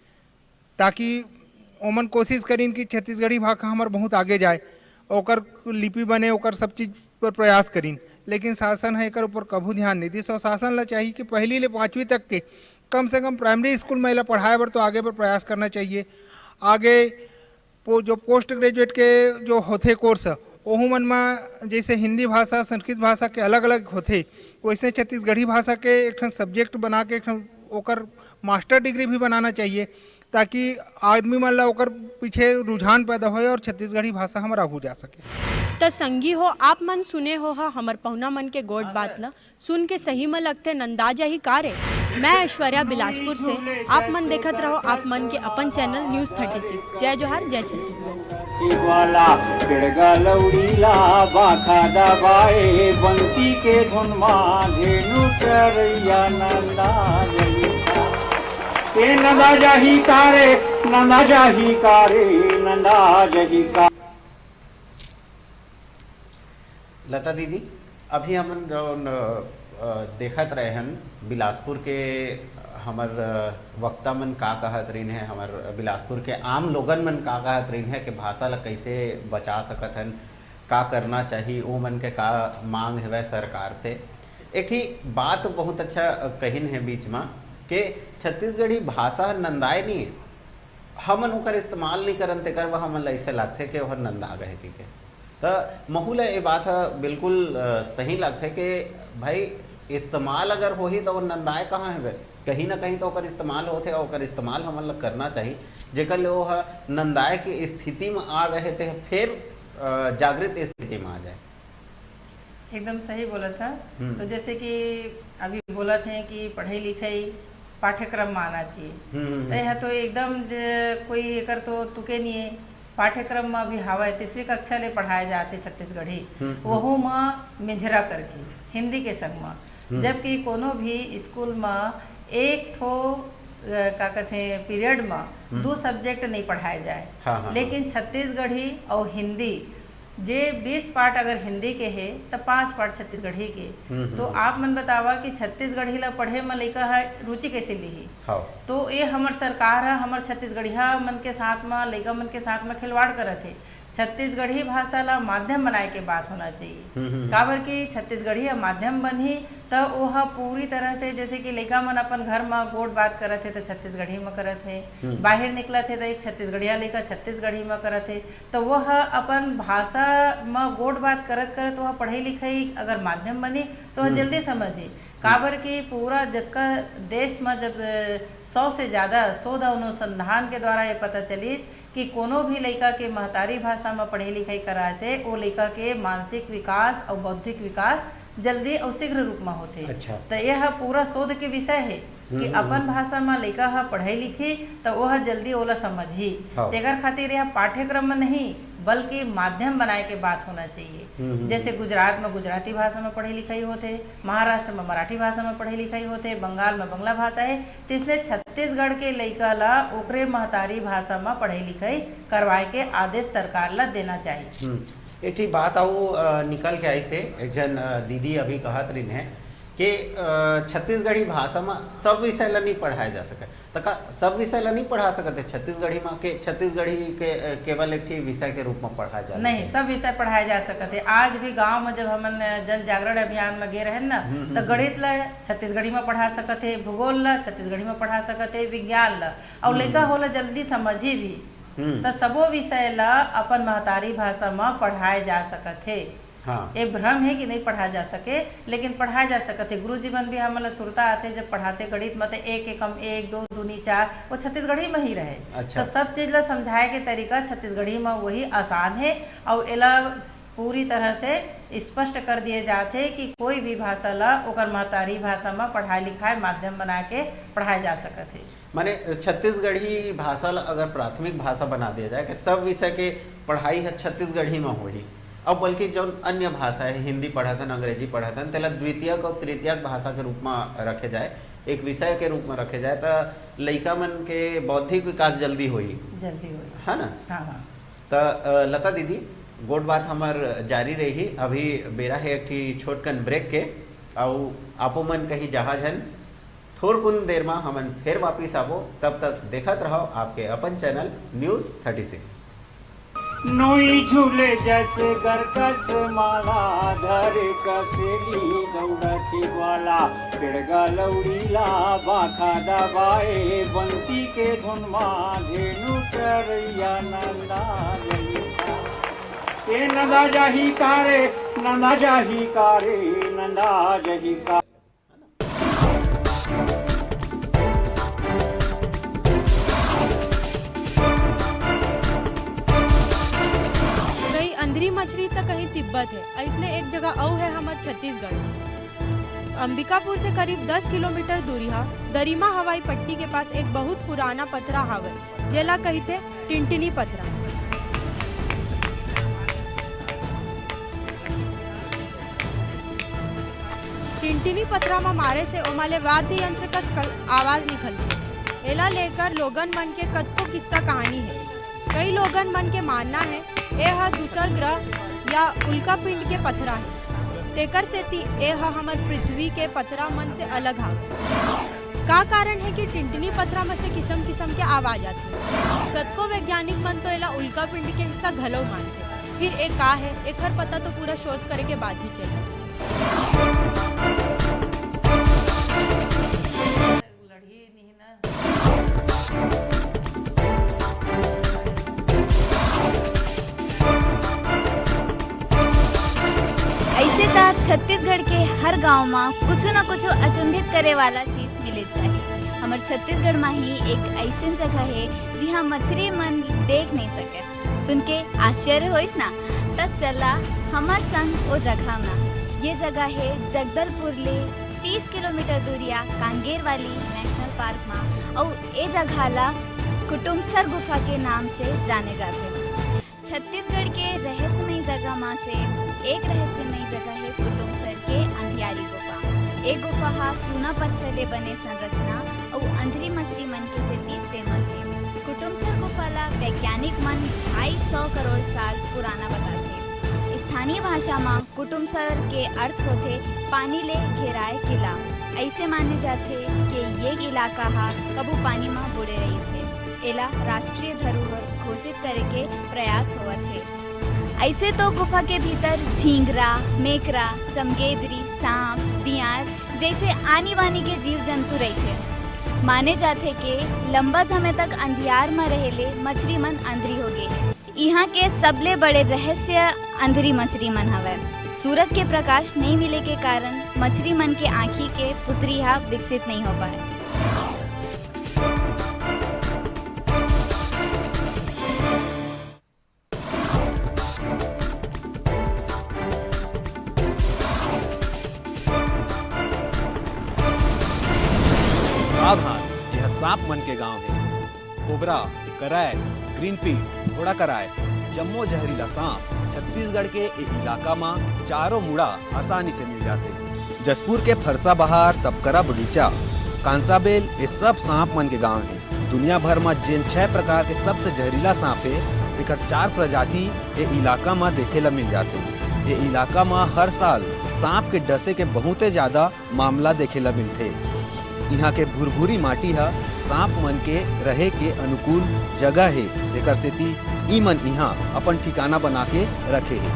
ताकि ओमन कोशिश करिन कि छत्तीसगढ़ी भाखा हमर बहुत आगे जाए, ओकर लिपि बने, ओकर सब चीज पर प्रयास करिन, लेकिन शासन ह एकर ऊपर कभू ध्यान नहीं दिस। और शासन ला चाहिए कि पहली ले पाँचवीं तक के कम से कम प्राइमरी स्कूल में एला पढ़ाए बर तो आगे बर प्रयास करना चाहिए। आगे पो-, जो पोस्ट ग्रेजुएट के जो होथे कोर्स, ओहू मन म जैसे हिंदी भाषा, संस्कृत भाषा के अलग-अलग होथे, वैसे छत्तीसगढ़ी भाषा के एक ठन सब्जेक्ट बना के एक ठन ओकर मास्टर डिग्री भी बनाना चाहिए, ताकि आदमी मन ला ओकर पीछे रुझान पैदा होए और छत्तीसगढ़ी भाषा हमर आगू जा सके। त संगी हो, आप मन सुने हो ह हमर पहुना मन के गोठ बात ल, सुन के सही म लगथे नंदा जाही का रे। मैं ऐश्वर्या बिलासपुर से, आप मन देखत रहो आप मन के अपन चैनल न्यूज़ थर्टी सिक्स। जय जोहार, जय छत्तीसगढ़। वाला पेड़गा लौड़ी ला बाखा दबाए, बंसी के धुन मा धेनु चरैया नंदा जही का। ए नंदा जाही का रे, नंदा जाही का रे, नंदा जाही का। लता दीदी, अभी हमन जौन, अ, देखत रहे हन बिलासपुर के हमर, अ, वक्ता मन का कहत रहिन हे, हमर बिलासपुर के आम लोगन मन का कहत रहिन हे कि भाषा ला कैसे बचा सकत हन, का करना चाही, ओ मन के का मांग हवय सरकार से। एक ठी बात बहुत अच्छा कहिन हे बीच मा के छत्तीसगढ़ी भाषा नंदाए नहीं हे, हमन ओकर इस्तेमाल नहीं करन, तेकर बर हमन ला अइसे लागथे कि ओहर नंदा गए हे कहिके। त महू ला ये बात ह बिल्कुल, अ, सही लगथे कि भाई, इस्तेमाल अगर होही त वो नंदाए कहाँ हेबे? कहीं ना कहीं तो ओकर इस्तेमाल होथे, और ओकर इस्तेमाल हमन ला करना चाही, जेकर ले वो ह नंदाए के स्थिति म आ गए हे, ते ह फिर, अ, जागृत स्थिति म आ जाए। एकदम सही बोला था। हम्म। तो जैसे कि अभी बोलत हे कि पढ़ाई लिखाई पाठ्यक्रम म आना चाहिए। हम्म, हम्म, तो हम्म। यह तो एकदम जे कोई एकर तो तुके नहीं है। पाठ्यक्रम म भी हावय, तीसरी कक्षा ले पढ़ाए जाथे छत्तीसगढ़ी, हम्म, हम्म। वहू म मिंझरा करके हिंदी के संग म। हम्म। जबकि कोनो भी स्कूल म एक ठो, अ, का कथे, पीरियड म हम्म। दू सब्जेक्ट नइ पढ़ाए जाए, हाँ, हाँ, लेकिन हाँ। छत्तीसगढ़ी अउ हिंदी, जे बीस पाठ अगर हिंदी के हे, त पाँच पाठ छत्तीसगढ़ी के। हम्म, हम्म, तो हम्म। आप मन बतावा कि छत्तीसगढ़ी ला पढ़े म लइका ह रुचि कइसे लिही? हाँ। तो ये हमर सरकार ह हमर छत्तीसगढ़िया मन के साथ म, लइका मन के साथ म खिलवाड़ करत हे। छत्तीसगढ़ी भाषा ला माध्यम बनाए के बात होना चाहिए। हम्म, हम्म, हम्म। काबर कि छत्तीसगढ़ी ह माध्यम बनही, त ओह पूरी तरह से, जैसे कि लइका मन अपन घर म गोठ बात करत हे, त छत्तीसगढ़ी म करत हे। हम्म। बाहिर निकलत हे, त एक छत्तीसगढ़िया लइका छत्तीसगढ़ी म करत हे। त वह अपन भाषा म गोठ बात करत करत वह पढ़ई लिखई अगर माध्यम बनही, त वह हम्म। जल्दी समझही। काबर कि पूरा जतका देश म जब, अ, सौ से ज्यादा शोध अनुसंधान के द्वारा ये पता चलिस कि कोनो भी लइका के महतारी भाषा म पढ़ई लिखई कराए से ओ लइका के मानसिक विकास अउ बौद्धिक विकास जल्दी अउ शीघ्र रूप म होथे। अच्छा। त ये ह पूरा शोध के विषय हे कि हम्म, हम्म, अपन हम्म। भाषा म लइका ह पढ़ई लिखही त ओह जल्दी ओला समझही। हाँ। तेकर खातिर यह पाठ्यक्रम म नहीं, बल्कि माध्यम बनाए के बात होना चाहिए। हम्म, हम्म, जैसे हम्म। गुजरात म गुजराती भाषा म पढ़ई लिखई होथे, महाराष्ट्र म मराठी भाषा म पढ़ई लिखई होथे, बंगाल म बंगला भाषा हे, तइसने छत्तीसगढ़ के लइका ला ओकरे महतारी भाषा म पढ़ई लिखई करवाए के आदेश सरकार ला देना चाहिए। हम्म। एक ठी बात अउ, अ, निकल के आइस हे, एक झन, अ, दीदी अभी कहत रहिन हे कि, अ, छत्तीसगढ़ी भाषा म सब विषय ला नइ पढ़ाए जा सकय। त का सब विषय ला नइ पढ़ा सकत हे छत्तीसगढ़ी म के, छत्तीसगढ़ी के, अ, केवल एक ठी विषय के रूप म पढ़ाए जाना नहीं, चाहिए? सब विषय पढ़ाए जा सकत हे। आज भी गांव म जब हमन जन जागरण अभियान म गे रहेन न, हम्म, हम्म, त हम्म। गणित ला छत्तीसगढ़ी म पढ़ा सकत हे, भूगोल ला छत्तीसगढ़ी म पढ़ा सकत हे, विज्ञान ला, अउ हम्म, लइका हम्म। ओला जल्दी समझही भी। हम्म। त सबो विषय ला अपन महतारी भाषा म पढ़ाए जा सकत हे। हाँ। ए भ्रम हे कि नइ पढ़ाए जा सके, लेकिन पढ़ाए जा सकत हे। गुरुजी मन भी हमन ला सुरता आथे, जब पढ़ाथे गणित म, त एक एकम एक, दो दूनी चार, वो छत्तीसगढ़ी म ही रहे। अच्छा। त सब चीज ला समझाए के तरीका छत्तीसगढ़ी म वही आसान हे, अउ एला पूरी तरह से स्पष्ट कर दिए जात हे कि कोई भी भाषा ला ओकर महतारी भाषा म पढ़ाई लिखाई माध्यम बना के पढ़ाए जा सकत हे। माने छत्तीसगढ़ी भाषा ला अगर प्राथमिक भाषा बना दिया जाए कि सब विषय के पढ़ाई ह छत्तीसगढ़ी म होही, अब बल्कि जौन अन्य भाषा हे, हिंदी पढ़त हन, अंग्रेजी पढ़त हन, तेला द्वितीयक अउ तृतीयक भाषा के रूप म रखे जाए, एक विषय के रूप म रखे जाए, त लइका मन के बौद्धिक विकास जल्दी होही। जल्दी होही। है ना? हाँ, हाँ। त, अ, लता दीदी, गोठ बात हमर जारी रही। अभी बेरा हे एक ठी छोटकन ब्रेक के, अउ आपो मन कहीं जहा झन। थोरकुन देर म हमन फेर वापिस आबो, तब तक देखत रहव आपके अपन चैनल न्यूज़ थर्टी सिक्स। नोई झूले जस गरकस माला, धर कसेली दौड़त ग्वाला, पिड़गा लौड़ी ला बाखा दबाए, बंसी के धुन मा धेनु चरैया नंदा जही का। ए नंदा जाही का रे, नंदा जाही का रे, नंदा जाही का। कहीं अंधरी मछरी त कहीं तिब्बत हे, अइसने एक जगह अउ हे हमर छत्तीसगढ़। अंबिकापुर से करीब दस किलोमीटर दूरिहा दरिमा हवाई पट्टी के पास एक बहुत पुराना पथरा हावय, जेला कहिथे टिंटिनी पथरा। टिंटिनी पथरा म मारे से ओमा ले वाद्य यंत्र कस क-, आवाज निकलथे। एला लेकर लोगन मन के कतको किस्सा कहानी हे। कई लोगन मन के मानना हे, ए ह दूसर ग्रह या उल्का पिंड के पथरा हे, तेकर सेती ए ह हमर पृथ्वी के पथरा मन से अलग हावय। का कारण हे कि टिंटिनी पथरा म से किसम-किसम के आवाज आथे? कतको वैज्ञानिक मन तो एला उल्का पिंड के हिस्सा घलो मानथे। फिर ए का हे, एखर पता तो पूरा शोध करे के बाद ही चलही। अइसे त छत्तीसगढ़ के हर गांव म कुछु न कुछु अचंभित करे वाला चीज मिले जाही। हमर छत्तीसगढ़ म ही एक अइसन जगह हे, जिहां मछरी मन देख नइ सकय। सुन के आश्चर्य होइस ना? त चला हमर संग ओ जगह म। ये जगह हे जगदलपुर ले तीस किलोमीटर दूरिया कांगेर वाली नेशनल पार्क म, अउ ए जगह ला कुटुमसर गुफा के नाम से जाने जाथे। छत्तीसगढ़ के रहस्यमयी जगह म से एक रहस्यमयी जगह हे कुटुमसर के अंधियारी गुफा। ए गुफा ह चूना पत्थर ले बने संरचना अउ अंधरी मछरी मन के सेती फेमस हे। कुटुमसर गुफा ला वैज्ञानिक मन ढाई सौ करोड़ साल पुराना बताथे। स्थानीय भाषा म कुटुमसर के अर्थ होथे पानी ले घेराए किला। अइसे माने जाथे के ये इलाका ह कभू पानी म बुड़े रहिस हे। एला राष्ट्रीय धरोहर घोषित करे के प्रयास होवत हे। अइसे तो गुफा के भीतर झींगरा, मेकरा, चमगेदरी, सांप, दियार जइसे आनी-बानी के जीव जंतु रहिथे। माने जाथे के लंबा समय तक अंधियार म रहे ले मछरी मन अंधरी हो गे हे। इहाँ के सबले बड़े रहस्य अंधरी मछरी मन हवय। सूरज के प्रकाश नइ मिले के कारण मछरी मन के आँखी के पुतरी ह विकसित नइ हो पाए। सावधान, यह सांप मन के गांव हे। कोबरा, करैत, ग्रीन पीट, घोड़ा करैत, जम्मो जहरीला सांप छत्तीसगढ़ के ए इलाका म चारों मुड़ा आसानी से मिल जाथे। जशपुर के फरसा बहार, तपकरा बगीचा, कांसाबेल, ये सब सांप मन के गांव हे। दुनिया भर म जेन छह प्रकार के सबसे जहरीला सांप हे, तेकर चार प्रजाति ए इलाका म देखे ल मिल जाथे। ए इलाका म हर साल सांप के डसे के बहुते ज्यादा मामला देखे ल मिलथे। इहाँ के भुरभुरी माटी ह सांप मन के रहे के अनुकूल जगह हे, तेकर सेती ई मन इहाँ अपन ठिकाना बना के रखे हे।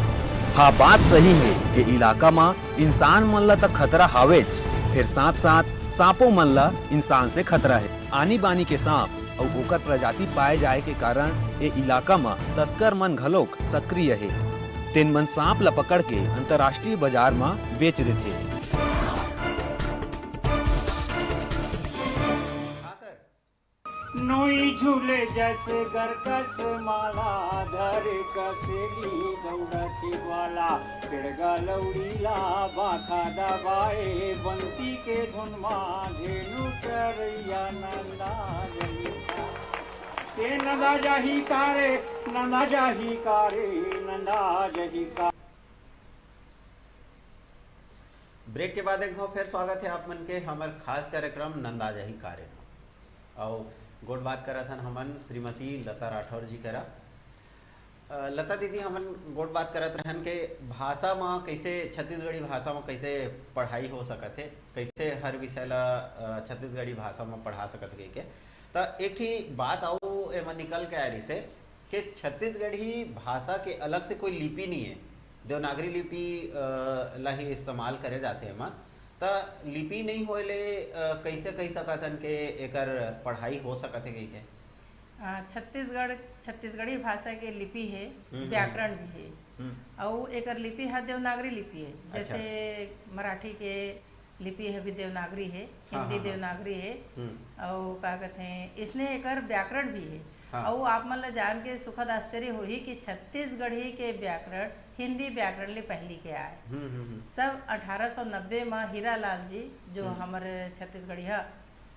हाँ, बात सही हे, ए इलाका म इंसान मन ल त खतरा हावेच, फेर साथ-साथ सांपो मन ल इंसान से खतरा हे। आनी-बानी के सांप अउ ओकर प्रजाति पाए जाए के कारण ए इलाका म तस्कर मन घलोक सक्रिय हे। तेन मन सांप ल पकड़ के अंतर्राष्ट्रीय बाजार म बेच देथे। नोई झूले जस गरकस माला, धर कसली दौड़त ग्वाला, पिड़गा लौड़ी ला बाखा दबाए, बंसी के धुन मा धेनु चरैया नंदा जही का। के नंदा जाही का रे, नंदा जाही का रे, नंदा जही का। ब्रेक के बाद एक घाव फेर स्वागत हे आप मन के हमर खास कार्यक्रम नंदा जाही का रे म। अउ गोठ बात करत हन हमन श्रीमती लता राठौर जी करा। अ, लता दीदी, हमन गोठ बात करत रहन के भाषा म कइसे, छत्तीसगढ़ी भाषा म कइसे पढ़ाई हो सकत हे, कइसे हर विषय ला, अ, छत्तीसगढ़ी भाषा म पढ़ा सकत हे कहिके। त एक ठी बात अउ एमा निकल के आए रिहिसे, के छत्तीसगढ़ी भाषा के अलग से कोई लिपि नइ हे, देवनागरी लिपि, अ, ला ही इस्तेमाल करे जाथे एमा। त लिपि नइ होए ले, अ, कइसे कहि सकत हन के एकर पढ़ाई हो सकत हे कहिके? अ, छत्तीसगढ़, छत्तीसगढ़ी भाषा के लिपि हे, हम्म, हम्म। व्याकरण भी हे। हम्म। अउ एकर लिपि ह देवनागरी लिपि हे। अच्छा। जैसे मराठी के लिपि ह भी देवनागरी हे, हाँ, हिंदी हाँ, हाँ। देवनागरी हे, हम्म। अउ का कथे, इसने एकर व्याकरण भी हे। हाँ। अउ आप मन ल जान के सुखद आश्चर्य होही कि छत्तीसगढ़ी के व्याकरण हिंदी व्याकरण ले पहिली के आय। हम्म, हम्म, हम्म। सब अठारह सौ नब्बे म हीरालाल जी, जो हम्म। हमर छत्तीसगढ़िया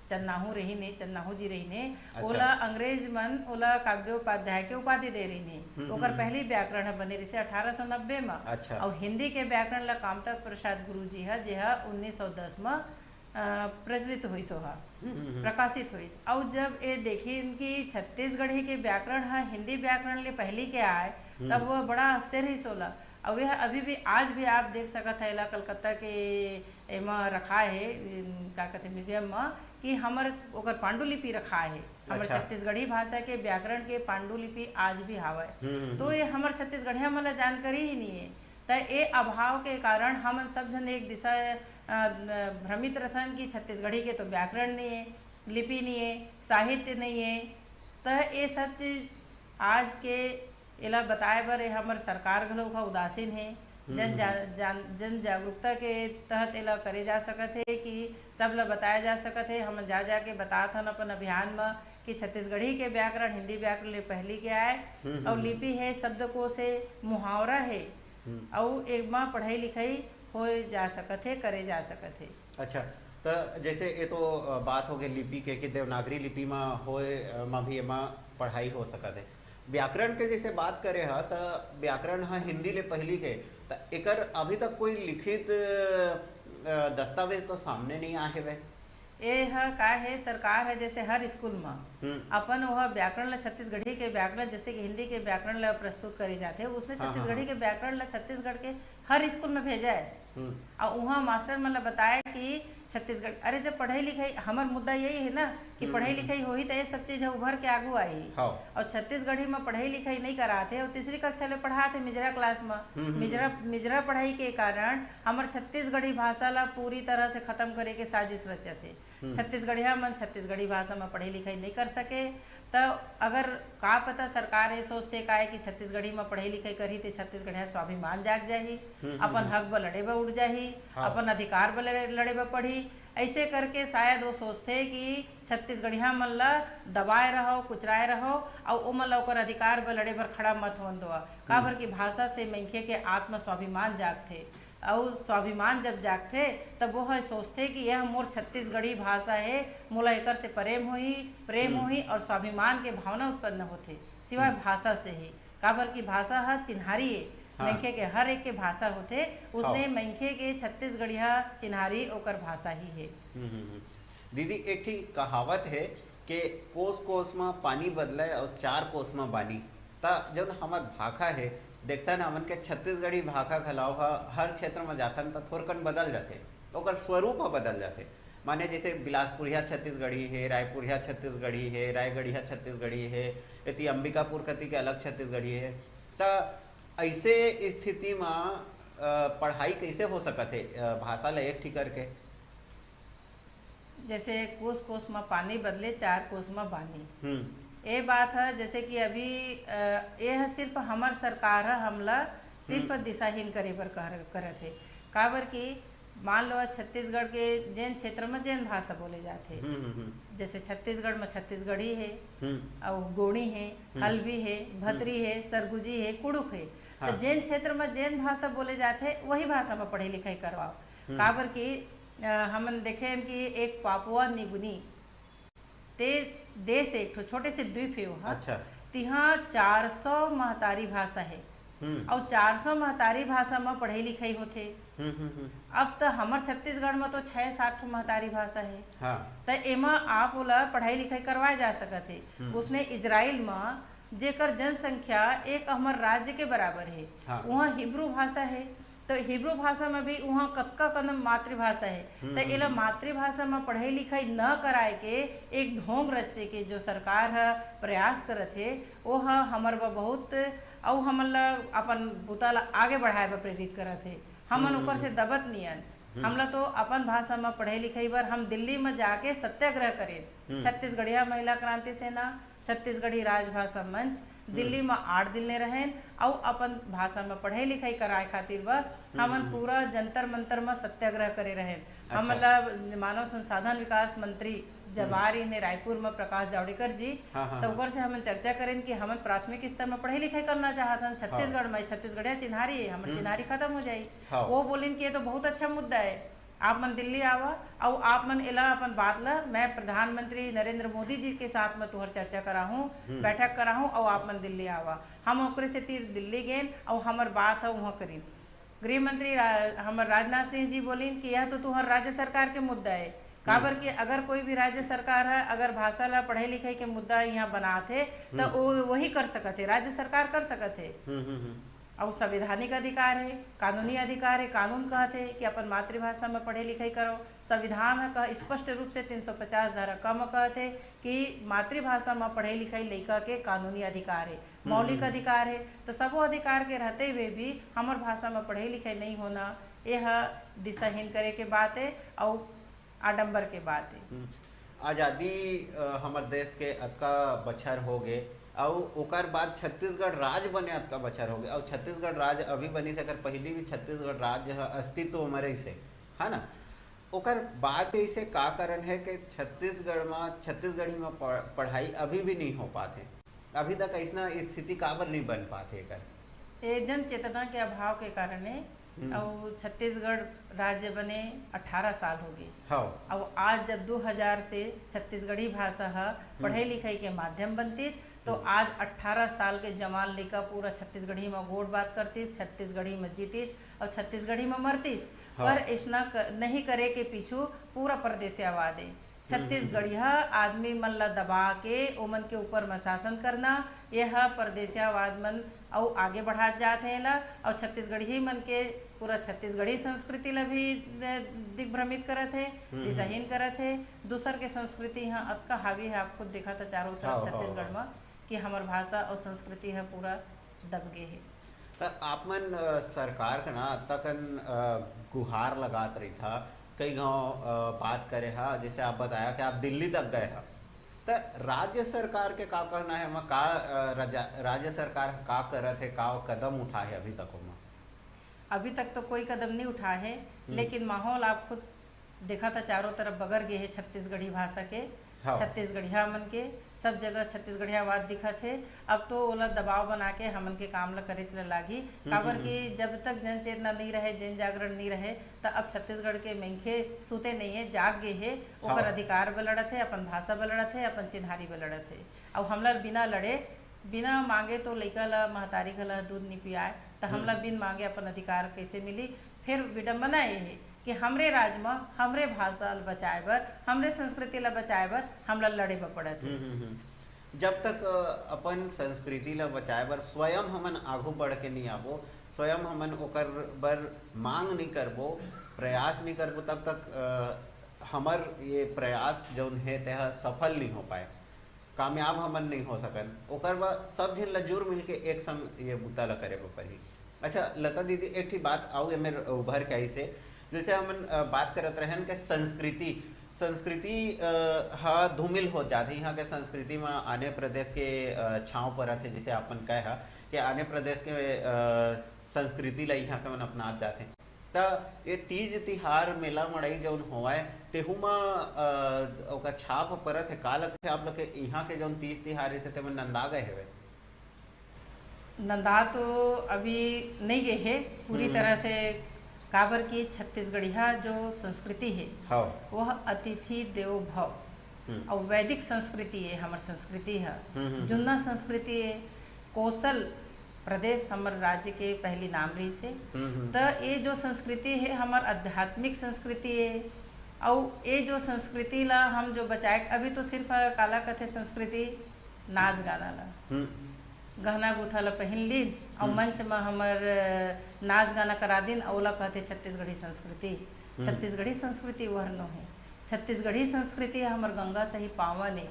चन्नाहू रहिन हे, चन्नाहू जी रहिन हे, अच्छा। ओला अंग्रेज मन ओला काव्योपाध्याय के उपाधि दे रहिन हे। हम्म, ओकर हम्म, हम्म। पहली व्याकरण ह बने रिहिसे अठारह सौ नब्बे म। अच्छा। अउ हिंदी के व्याकरण ला कामता प्रसाद गुरु जी ह, जे ह उन्नीस सौ दस म, अ, प्रचलित होइस ओहा, हम्म, हम्म, हम्म। प्रकाशित होइस। अउ जब ए देखिन कि छत्तीसगढ़ी के व्याकरण ह हिंदी व्याकरण ले पहली के आय, हम्म। तब वो बड़ा आश्चर्य होइस ओला। अउ यह अभी भी, आज भी आप देख सकत ह, एला कलकत्ता के एमा रखा हे, इन, का कथे, म्यूजियम म, कि हमर ओकर पांडुलिपि रखा हे, हमर अच्छा। छत्तीसगढ़ी भाषा के व्याकरण के पांडुलिपि आज भी हावय। हम्म, हम्म, तो हम्म। ये हमर छत्तीसगढ़िया मन ला जानकारी ही नहीं हे। त ए अभाव के कारण हमन सब झन एक दिशा, अ, भ्रमित रथन कि छत्तीसगढ़ी के तो व्याकरण नहीं हे, लिपि नहीं हे, साहित्य नहीं हे। त ए सब चीज आज के एला बताए बर ए हमर सरकार घलो ह उदासीन हे। हम्म, जन हम्म। जा-, जान-, जन जागरूकता के तहत एला करे जा सकत हे कि सब ल बताया जा सकत हे। हमन जा जा के बतात हन अपन अभियान म कि छत्तीसगढ़ी के व्याकरण हिंदी व्याकरण ले पहली के आय हम्म, हम्म, अउ हम्म। लिपि हे, शब्दकोश हे, मुहावरा हे हम्म। अउ एमा पढ़ई लिखई होए जा सकत हे, करे जा सकत हे। अच्छा, त जैसे ये तो, अ, बात हो गई लिपि के कि देवनागरी लिपि म होए, अ, म भी एमा पढ़ाई हो सकत हे। व्याकरण के जैसे बात करे ह, त व्याकरण ह हिंदी ले पहिली के, त एकर अभी तक कोई लिखित, अ, दस्तावेज तो सामने नहीं आए हवे। ए ह का हे, सरकार ह जैसे हर स्कूल म हम्म। अपन ओह व्याकरण ल, छत्तीसगढ़ी के व्याकरण, जैसे कि हिंदी के व्याकरण ल प्रस्तुत करे जाथे, उसने हाँ, हाँ, छत्तीसगढ़ी हाँ। के व्याकरण ल छत्तीसगढ़ के हर स्कूल म भेजा है। हम्म। अउ उहाँ मास्टर मन ल बताए कि छत्तीसगढ़, अरे, जब पढ़ाई लिखाई, हमर मुद्दा यही है ना कि हम्म, पढ़ाई हम्म, लिखाई होही त ये सब चीज ह उभर के आगू आही। हाँ। अउ छत्तीसगढ़ी म पढ़ाई लिखाई नहीं करात हे अउ तीसरी कक्षा ले पढ़ात हे मिजरा क्लास म। हम्म, हम्म, मिजरा, हम्म। मिजरा पढ़ाई के कारण हमर छत्तीसगढ़ी भाषा ल पूरी तरह से खत्म करे के साजिश रचत हे। हम्म। छत्तीसगढ़िया मन छत्तीसगढ़ी भाषा म पढ़ाई लिखाई नहीं कर सके, त अगर का पता सरकार ये सोचथे काय कि छत्तीसगढ़ी म पढ़ाई लिखाई करही त छत्तीसगढ़िया स्वाभिमान जाग जाही, हम्म, हम्म, अपन हम्म। हक बर लड़े बर उठ जाही, हाँ। अपन अधिकार बर लड़े, लड़े बर पड़ही। ऐसे करके शायद वो सोचथे कि छत्तीसगढ़िया मन ल दबाए रहो, कुचराए रहो, अउ ओमन ल ओकर अधिकार बर लड़े बर खड़ा मत होन देवा। काबर हम्म। कि भाषा से मनखे के आत्म स्वाभिमान जागथे, अउ स्वाभिमान जब जागथे, तब वो ह सोचथे कि यह मोर छत्तीसगढ़ी भाषा हे, मोला एकर से प्रेम होही, प्रेम हम्म। होही अउ स्वाभिमान के भावना उत्पन्न होथे, सिवाय हम्म। भाषा से ही। काबर कि भाषा ह चिन्हारी ए, हाँ। मनखे के हर एक के भाषा होथे, उसने हाँ। मनखे के छत्तीसगढ़िया चिन्हारी ओकर भाषा ही हे। हम्म, हम्म, हम्म। दीदी, एक ठी कहावत हे के कोस कोस म पानी बदलय अउ चार कोस म बानी। त जउन हमर भाखा हे, देखथन हमन के छत्तीसगढ़ी भाखा घलाव ह हर क्षेत्र म जाथन त थोरकन बदल जाथे, ओकर स्वरूप ह बदल जाथे। माने जैसे बिलासपुरिया छत्तीसगढ़ी हे, रायपुरिया छत्तीसगढ़ी हे, रायगढ़िया छत्तीसगढ़ी हे, एती अंबिकापुर कति के अलग छत्तीसगढ़ी हे। त अइसे स्थिति म, अ, पढ़ाई कइसे हो सकत हे, अ, भाषा ल एक ठी करके? जैसे कोस कोस म पानी बदले, चार कोस म बानी। हम्म। ए बात ह, जैसे कि अभी, अ, ए ह सिर्फ हमर सरकार ह हमला सिर्फ हम्म। दिशाहीन करे बर कर-, करत हे। काबर कि मान लो, छत्तीसगढ़ के जेन क्षेत्र म जेन भाषा बोले जाथे, हम्म, हम्म, हम्म। जैसे छत्तीसगढ़ म छत्तीसगढ़ी हे, हम्म। अउ गोंडी हे, हम्म। हल्बी हे, भतरी हम्म। हे, सरगुजी हे, कुड़ुख हे, त हाँ। जेन क्षेत्र म जेन भाषा बोले जाथे, वही भाषा म पढ़ाई लिखाई करवाओ। हम्म। काबर कि, अ, हमन देखे हन कि एक पापुआ निगुनी ते देश, एक ठो छोटे से द्वीप हे ओहा। अच्छा। तिहाँ चार सौ महतारी भाषा हे। हम्म। अउ चार सौ महतारी भाषा म पढ़ाई लिखाई होथे। हम्म, हम्म, हम्म। अब त हमर छत्तीसगढ़ म तो छह सात ठो महतारी भाषा हे। हाँ। त एमा आप ओला पढ़ाई लिखाई करवाए जा सकत हे। हम्म। उसने इजराइल म, जेकर जनसंख्या एक हमर राज्य के बराबर हे, हाँ। उहाँ हिब्रू भाषा हे। तो हिब्रू भाषा म भी उहाँ कतका कन मातृभाषा हे। हम्म, त हम्म, एला हम्म। मातृभाषा म पढ़ाई लिखाई न कराए के एक ढोंग रचे के जो सरकार ह प्रयास करत हे, ओ ह हमर बर बहुत, अउ हमन ल अपन बुता ल आगे बढ़ाए बर प्रेरित करत हे। हमन हम्म, ओकर हम्म, से हम्म। दबत नियन। हम्म। हमला तो अपन भाषा म पढ़ाई लिखाई बर हम दिल्ली म जाके सत्याग्रह करेन। हम्म। छत्तीसगढ़िया महिला क्रांति सेना, छत्तीसगढ़ी राजभाषा मंच, हम्म। दिल्ली म आठ दिन ले रहेन अउ अपन भाषा म पढ़ाई लिखाई कराए खातिर बर हम्म, हमन हम्म, हम्म। पूरा जंतर मंतर म सत्याग्रह करे रहेन। अच्छा। हमन ल मानव संसाधन विकास मंत्री जब हम्म। आ रहिन हे रायपुर म, प्रकाश जावड़ेकर जी, हाँ, हाँ, त हाँ। ओकर से हमन चर्चा करेन कि हमन प्राथमिक स्तर म पढ़ाई लिखाई करना चाहत हन। हाँ। छत्तीसगढ़ म, छत्तीसगढ़िया चिन्हारी हे, हमर हम्म। चिन्हारी खत्म हो जाही। हाँ। वो बोलिन कि ये तो बहुत अच्छा मुद्दा हे, आप मन दिल्ली आवा अउ आप मन एला अपन बात ल मैं प्रधानमंत्री नरेंद्र मोदी जी के साथ म तुहर चर्चा कराहूँ, हम्म। बैठक कराहूँ अउ आप मन दिल्ली आवा। हम ओकरे सेती दिल्ली गेन अउ हमर बात ह उहाँ करिन। गृह मंत्री रा-, हमर राजनाथ सिंह जी बोलिन कि यह तो तुहर राज्य सरकार के मुद्दा हे। काबर हम्म। कि अगर कोई भी राज्य सरकार ह अगर भाषा ला पढ़ाई लिखाई के मुद्दा यहाँ बनात हे, त हम्म। वो वही कर सकत हे, राज्य सरकार कर सकत हे। हम्म, हम्म, हम्म। अउ संवैधानिक अधिकार हे, कानूनी अधिकार हे, कानून कहत हे कि अपन मातृभाषा म पढ़े लिखाई करो। संविधान ह कह, स्पष्ट रूप से तीन सौ पचास धारा क म कहत हे कि मातृभाषा म पढ़े लिखाई लइका के कानूनी अधिकार हे, हम्म, मौलिक हम्म। अधिकार हे। त सबो अधिकार के रहते हुए भी हमर भाषा म पढ़े लिखाई नहीं होना, ये ह दिशाहीन करे के बात हे अउ आडंबर के बात हे। हम्म। आजादी, अ, हमर देश के अतका बछर हो गे, अउ ओकर बाद छत्तीसगढ़ राज बने अतका बछर हो गे, अउ छत्तीसगढ़ राज अभी बनिस, एकर पहिली भी छत्तीसगढ़ राज्य ह अस्तित्व म रहिस हे, है ना? ओकर बाद अइसे का कारण हे कि छत्तीसगढ़ म, छत्तीसगढ़ी म प-, पढ़ाई अभी भी नहीं हो पात हे? अभी तक अइसना स्थिति काबर नहीं बन पात हे एकर? ये जन चेतना के अभाव के कारण हे। हम्म। अउ छत्तीसगढ़ राज्य बने अठारह साल हो गए। हाँ। अउ आज जब दो हज़ार से छत्तीसगढ़ी भाषा ह पढ़ाई लिखाई के माध्यम बनतीस, तो हम्म। आज अठारह साल के जवान लइका पूरा छत्तीसगढ़ी म गोठ बात करतीस, छत्तीसगढ़ी म जीतीस अउ छत्तीसगढ़ी म मरतीस। हाँ। पर इसना क-, नहीं करे के पीछू पूरा परदेसियावाद ए। हम्म, हम्म, हम्म। छत्तीसगढ़िया आदमी मन ला दबा के ओमन के ऊपर म शासन करना, यह परदेसियावाद मन अउ आगे बढ़ात जात हे एला, अउ छत्तीसगढ़ी मन के पूरा छत्तीसगढ़ी संस्कृति ला भी दि-, दिग्भ्रमित करत हे, हम्म, हम्म। दिशाहीन करत हे। दूसर के संस्कृति ह अतका हावी हे, आप खुद देखत ह चारों तरफ हाँ, हाँ, छत्तीसगढ़ हाँ। म, कि हमर भाषा अउ संस्कृति ह पूरा दब गे हे। त आप मन, अ, सरकार के ना अतका कन, अ, गुहार लगात रहिथा, कई घांव, अ, बात करे हा, जैसे आप बताया कि आप दिल्ली तक गए हा, त राज्य सरकार के का कहना हे, एमा का, अ, रजा-, राज्य सरकार का करत हे, का कदम उठाए हे अभी तक ओमा? अभी तक तो कोई कदम नहीं उठाए हे, हम्म। लेकिन माहौल आप खुद देखत ह, चारों तरफ बगर गे हे छत्तीसगढ़ी भाषा के, हाँ। छत्तीसगढ़िया मन के, सब जगह छत्तीसगढ़ियावाद दिखत हे। अब तो ओला दबाव बना के हमन के काम ल करेच ल लागही, हम्म, काबर हम्म, कि जब तक जन चेतना नहीं रहे, जन जागरण नहीं रहे, त अब छत्तीसगढ़ के मनखे सूते नहीं हे, जाग गे हे, ओकर हाँ। अधिकार बर लड़त हे, अपन भाषा बर लड़त हे, अपन चिन्हारी बर लड़त हे। अउ हमला बिना लड़े, बिना मांगे तो लइका ल, महतारी घला दूध नि पियाए, त हमला हम्म। बिन मांगे अपन अधिकार कैसे मिली? फिर विडंबना ये हे कि हमरे राज म हमरे भाषा ल बचाए बर, हमरे संस्कृति ल बचाए बर हमला लड़े बर पड़त हे। हम्म, हम्म, हम्म। जब तक, अ, अपन संस्कृति ल बचाए बर स्वयं हमन आघू बढ़ के नहीं आबो, स्वयं हमन ओकर बर मांग नहीं करबो, प्रयास नहीं करबो, तब तक, अ, हमर ये प्रयास जौन हे, तेह सफल नहीं हो पाए, कामयाब हमन नहीं हो सकन। ओकर बर सब झन ल जुर मिल के एक संग ये बुता ल करे बर परही। अच्छा लता दीदी, एक ठी बात अउ एमे उभर के आइस हे, जैसे हमन, अ, बात करत रहन के संस्कृति, संस्कृति, अ, ह धूमिल हो जाथे। यहाँ के संस्कृति म आने प्रदेश के, अ, छांव परत हे, जैसे आप मन कहे हा कि आने प्रदेश के, अ, संस्कृति ला यहाँ के मन अपनात जाथे। त ये तीज तिहार, मेला मड़ई जौन होवय, तेहू म, अ, ओकर छाप परत हे। का लगथे आप लोग के, इहाँ के जौन तीज तिहार हे, तेमन नंदा गए हवे? नंदा तो अभी नहीं गए हे पूरी हम्म। तरह से, काबर कि छत्तीसगढ़िया जो संस्कृति हे, हाँ। वह अतिथि देवो भव हम्म। अउ वैदिक संस्कृति हे, हमर संस्कृति ह। हम्म, हम्म, जुन्ना हम्म। संस्कृति हे, कोसल प्रदेश हमर राज्य के पहली नाम रहिस हे। हम्म, हम्म। त ये जो संस्कृति हे, हमर आध्यात्मिक संस्कृति हे, अउ ये जो संस्कृति ला हम जो बचाए, अभी तो सिर्फ काला कथे संस्कृति, नाच गाना ला। हम्म। गहना गुथा ला पहिन लीन, अउ हम्म। मंच म हमर, अ, नाच गाना करा दिन, अउ ओला कहथे छत्तीसगढ़ी संस्कृति। हम्म। छत्तीसगढ़ी संस्कृति वह नो हे। छत्तीसगढ़ी संस्कृति ह हमर गंगा सही पावन ए।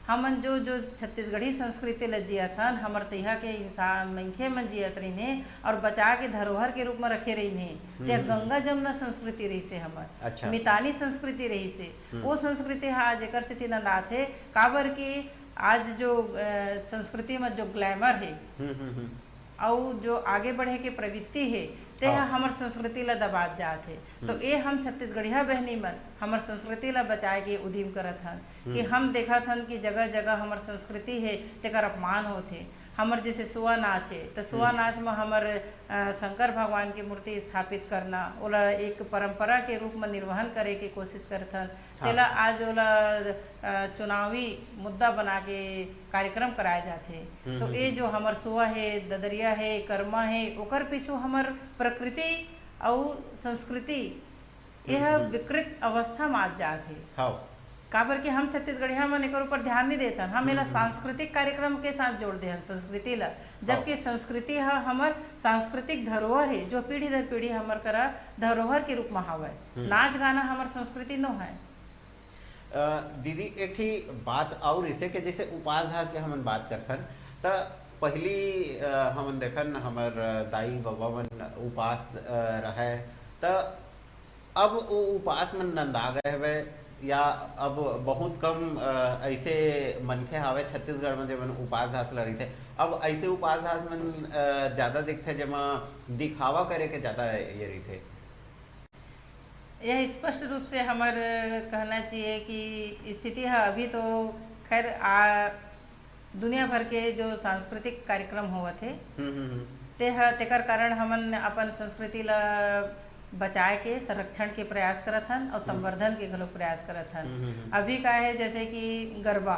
हमन जो, जो छत्तीसगढ़ी संस्कृति ल जियत हन, हमर तइहा के इंसान, मनखे मन जियत रहिन हे अउ बचा के धरोहर के रूप म रखे रहिन हे। ते हम्म। गंगा जमुना संस्कृति रहिस हे हमर। अच्छा। मितानी संस्कृति रहिस हे। हम्म। वो संस्कृति ह आज एकर सेती नंदात हे, काबर कि आज जो, अ, संस्कृति म जो glamour हे, हम्म, हम्म, हम्म। अउ जो आगे बढ़े के प्रवृत्ति हे, ते ह हाँ। हमर संस्कृति ला दबात जात हे। तो हम्म। ए हम छत्तीसगढ़िया बहिनी मन हमर संस्कृति ला बचाए के उदिम करत हन कि हम्म। हम देखत हन कि जगह-जगह हमर संस्कृति हे, तेकर अपमान होत हे। हमर जैसे सुआ नाच हे, त सुआ हम्म। नाच म हमर, अ, शंकर भगवान के मूर्ति स्थापित करना, ओला एक परंपरा के रूप म निर्वहन करे के कोशिश करत हन। हाँ। तेला आज ओला, अ, चुनावी मुद्दा बना के कार्यक्रम कराए जाथे। हम्म, तो हम्म, ये हम्म। जो हमर सुआ हे, ददरिया हे, करमा हे, ओकर पीछू हमर प्रकृति अउ संस्कृति, हम्म, यह हम्म। विकृत अवस्था म आज जात हे। हाँ। काबर कि हम छत्तीसगढ़िया मन एकर ऊपर ध्यान नहीं देथन, हम हम्म, एला हम्म। सांस्कृतिक कार्यक्रम के साथ जोड़ देहन संस्कृति ला, जबकि हाँ। संस्कृति ह हमर सांस्कृतिक धरोहर हे, जो पीढ़ी दर पीढ़ी हमर करा धरोहर के रूप म हवय। हम्म। नाच गाना हमर संस्कृति नो हय। अ, दीदी, एक ठी बात अउ रहिसे कि जैसे उपास धास के हमन बात करथन, त पहिली, अ, हमन देखन, हमर दाई बबा मन उपास, अ, रहय, त अब वो उपास मन नंदा गए हवे, या अब बहुत कम, अ, ऐसे मनखे हावे छत्तीसगढ़ में, जेमन उपास धास ल रहिथे। अब ऐसे उपास धास मन, अ, ज्यादा दिखथे, जेमा दिखावा करे के ज्यादा ये रहिथे। यह स्पष्ट रूप से हमर कहना चाहिए कि स्थिति ह अभी तो खैर आ, दुनिया भर के जो सांस्कृतिक कार्यक्रम होवत हे, हम्म, हम्म, हम्म। ते ह, तेकर कारण हमन अपन संस्कृति ला बचाए के, संरक्षण के प्रयास करत हन और हम्म। संवर्धन के घलो प्रयास करत हन। हम्म, हम्म, हम्म। अभी का है, जैसे कि गरबा,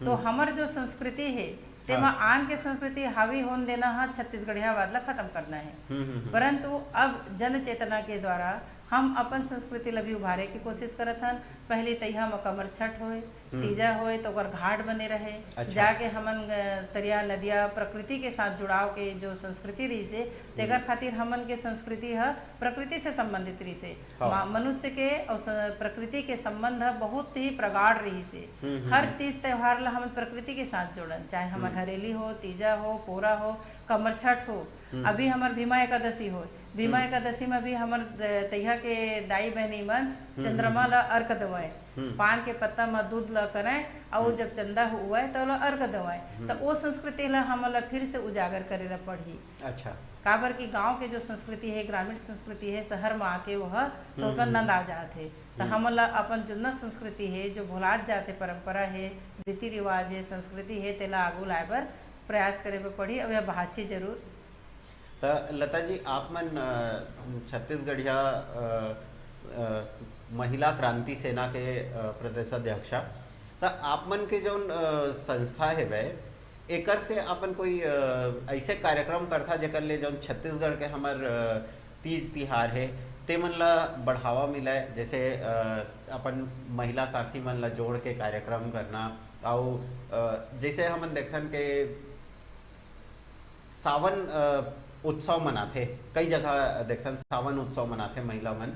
तो हम्म। हमर जो संस्कृति है, तेमा हाँ। आन के संस्कृति हावी होन देना ह, छत्तीसगढ़ियावाद ला खत्म करना है। हम्म, हम्म, हम्म। परंतु अब जन चेतना के द्वारा हम अपन संस्कृति ला भी उभारे के कोशिश करत हन। पहली तइहा म कमर छठ होए, हम्म। तीजा होए, तो ओकर घाट बने रहे। अच्छा। जाके हमन, अ, तरिया, नदिया, प्रकृति के साथ जुड़ाव के जो संस्कृति रहिसे, तेकर हम्म। खातिर हमन के संस्कृति ह प्रकृति से संबंधित रहिसे। हाँ। मा-, मनुष्य के और स-, प्रकृति के संबंध ह बहुत ही प्रगाढ़ रहिसे। हम्म, हम्म, हर हम्म। तीज त्योहार ला हमन प्रकृति के साथ जोड़न, चाहे हमर हम्म। हरेली हो, तीजा हो, पोरा हो, कमर छठ हो, हम्म। अभी हमर भीमा एकादशी हो, भीमा हम्म। एकादशी में भी हमर द-, तइहा के दाई बहनी मन हम्म, चंद्रमा हम्म। ला अर्घ देवय, हम्म। पान के पत्ता में दूध ला करय, अउ हम्म। जब चंदा हुवय, त ओला अर्घ देवय। हम्म। त ओ संस्कृति ला हमन ला फिर से उजागर करे ला पड़ही। अच्छा। काबर कि गांव के जो संस्कृति हे, ग्रामीण संस्कृति हे, शहर में आके ओह हम्म, थोड़कन हम्म। नंदा जात हे। त हम्म। हमन ला अपन जुन्ना संस्कृति हे, जो भुलात जात हे, परंपरा हे, रीति रिवाज हे, संस्कृति हे, तेला आगू लाए बर प्रयास करे बर पड़ही, अउ यह भाछी जरूर। त लता जी, आप मन, अ, छत्तीसगढ़िया, अ, अ, महिला क्रांति सेना के, अ, प्रदेश अध्यक्षा, त आप मन के जौन, अ, संस्था हेवय, एकर से अपन कोई, अ, ऐसे कार्यक्रम करथा, जेकर ले जौन छत्तीसगढ़ के हमर, अ, तीज तिहार हे, ते मन ला बढ़ावा मिलय, जैसे, अ, अपन महिला साथी मन ला जोड़ के कार्यक्रम करना, अउ, अ, जैसे हमन देखथन के सावन, अ, उत्सव मनाथे, कई जगह देखथन सावन उत्सव मनाथे महिला मन,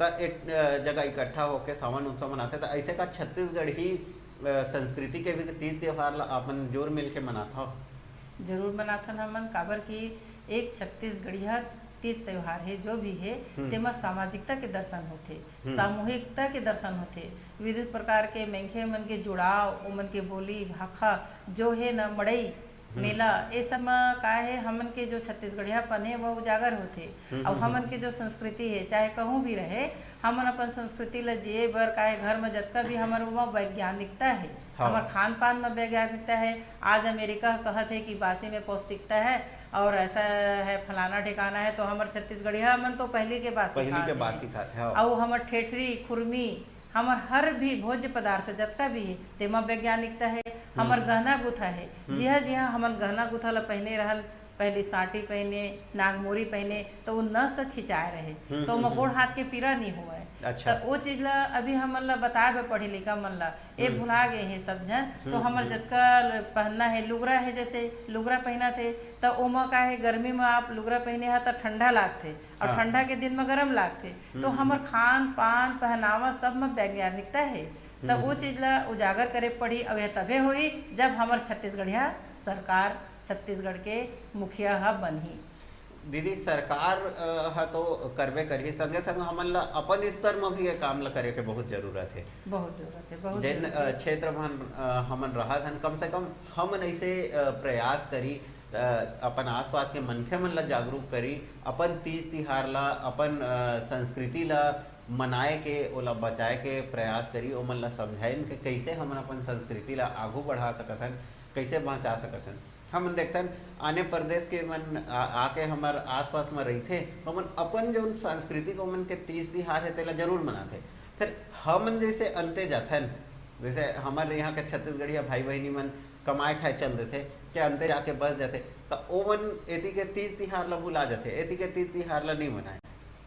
त एक, अ, जगह इकट्ठा होके सावन उत्सव मनाथे, त ऐसे का छत्तीसगढ़ी, अ, संस्कृति के भी तीज त्योहार ला अपन जोर मिल के मनाथव? जरूर मनाथन हमन, काबर कि एक छत्तीसगढ़िया तीज त्योहार हे, जो भी हे, हम्म। तेमा सामाजिकता के दर्शन होथे, हम्म। सामूहिकता के दर्शन होथे, विविध प्रकार के मनखे मन के जुड़ाव, ओमन के बोली, भाखा, जो हे न, मड़ई, हम्म। मेला, ए सब म का हे, हमन के जो छत्तीसगढ़ियापन हे, वह उजागर होथे। हम्म, अउ हम्म, हमन हम्म। के जो संस्कृति हे, चाहे कहूँ भी रहे, हमन अपन संस्कृति ल जिए बर, काहे घर म जतका भी हमर, ओमा वैज्ञानिकता हे। हाँ। हमर खान-पान म वैज्ञानिकता हे। आज अमेरिका कहत हे कि बासी में पौष्टिकता है और ऐसा है, फलाना ठिकाना है, तो हमर छत्तीसगढ़िया मन तो पहली के बासी पहली खात के हे। बासी खात हे, हाँ। अउ हमर ठेठरी, खुरमी, हमर हर भी भोज्य पदार्थ जतका भी हे, तेमा वैज्ञानिकता हे। हमर हम्म। गहना गुथा हे, हम्म। जिहाँ जिहाँ हमन गहना गुथा ल पहिने रहन, पहली साटी पहिने, नागमोरी पहिने, तो वो नस खिंचाए रहे, हम्म, तो ओमा हम्म, गोड़ हम्म। हाथ के पीरा नहीं होवय। अच्छा। त ओ चीज ला अभी हमन ला बताए बर पड़ही लइका मन ला, ए हम्म। भुला गए हे सब झन। तो हम्म, हमर हम्म। जतका ल-, पहनना हे, लुगरा हे, जैसे लुगरा पहनत हे, त ओमा का हे, गर्मी में आप लुगरा पहने हा त ठंडा लागथे, और हाँ। ठंडा के दिन में गरम लागथे। तो हम्म, हमर हम्म। खान पान, पहनावा सब में वैज्ञानिकता हे। त हम्म, ओ हम्म। चीज ला उजागर करे पड़ी। अब यह तभे होही, जब हमर छत्तीसगढ़िया सरकार, छत्तीसगढ़ के मुखिया ह बनही। दीदी, सरकार, अ, ह तो करबे करही, संगे संग हमन ला अपन स्तर म भी ये काम ला करे के बहुत जरूरत हे। बहुत जरूरत हे, बहुत जेन, जरूरत अ, हे। क्षेत्र म हम, अ, हमन रहत हन, कम से कम हमन ऐसे, अ, प्रयास करी, अ, अपन आसपास के मनखे मन ला जागरूक करी, अपन तीज तिहार ला, अपन, अ, संस्कृति ला मनाए के, ओला बचाए के प्रयास करी, ओमन ला समझाइन के कैसे हमन अपन संस्कृति ला आगू बढ़ा सकत हन, कैसे बचा सकत हन। हमन देखथन, आने प्रदेश के मन आ, आके हमर आसपास म रहिथे, तो हमन अपन जौन सांस्कृतिक ओमन के तीज तिहार हे, तेला जरूर मनाथे। फिर हमन जैसे अंते जाथन, जैसे हमर यहाँ के छत्तीसगढ़िया भाई बहिनी मन कमाए खाए चल देथे, के अंते जाके बस जाथे, त ओमन एती के तीज तिहार ला भुला जाथे, एती के तीज तिहार ला नहीं मनाए।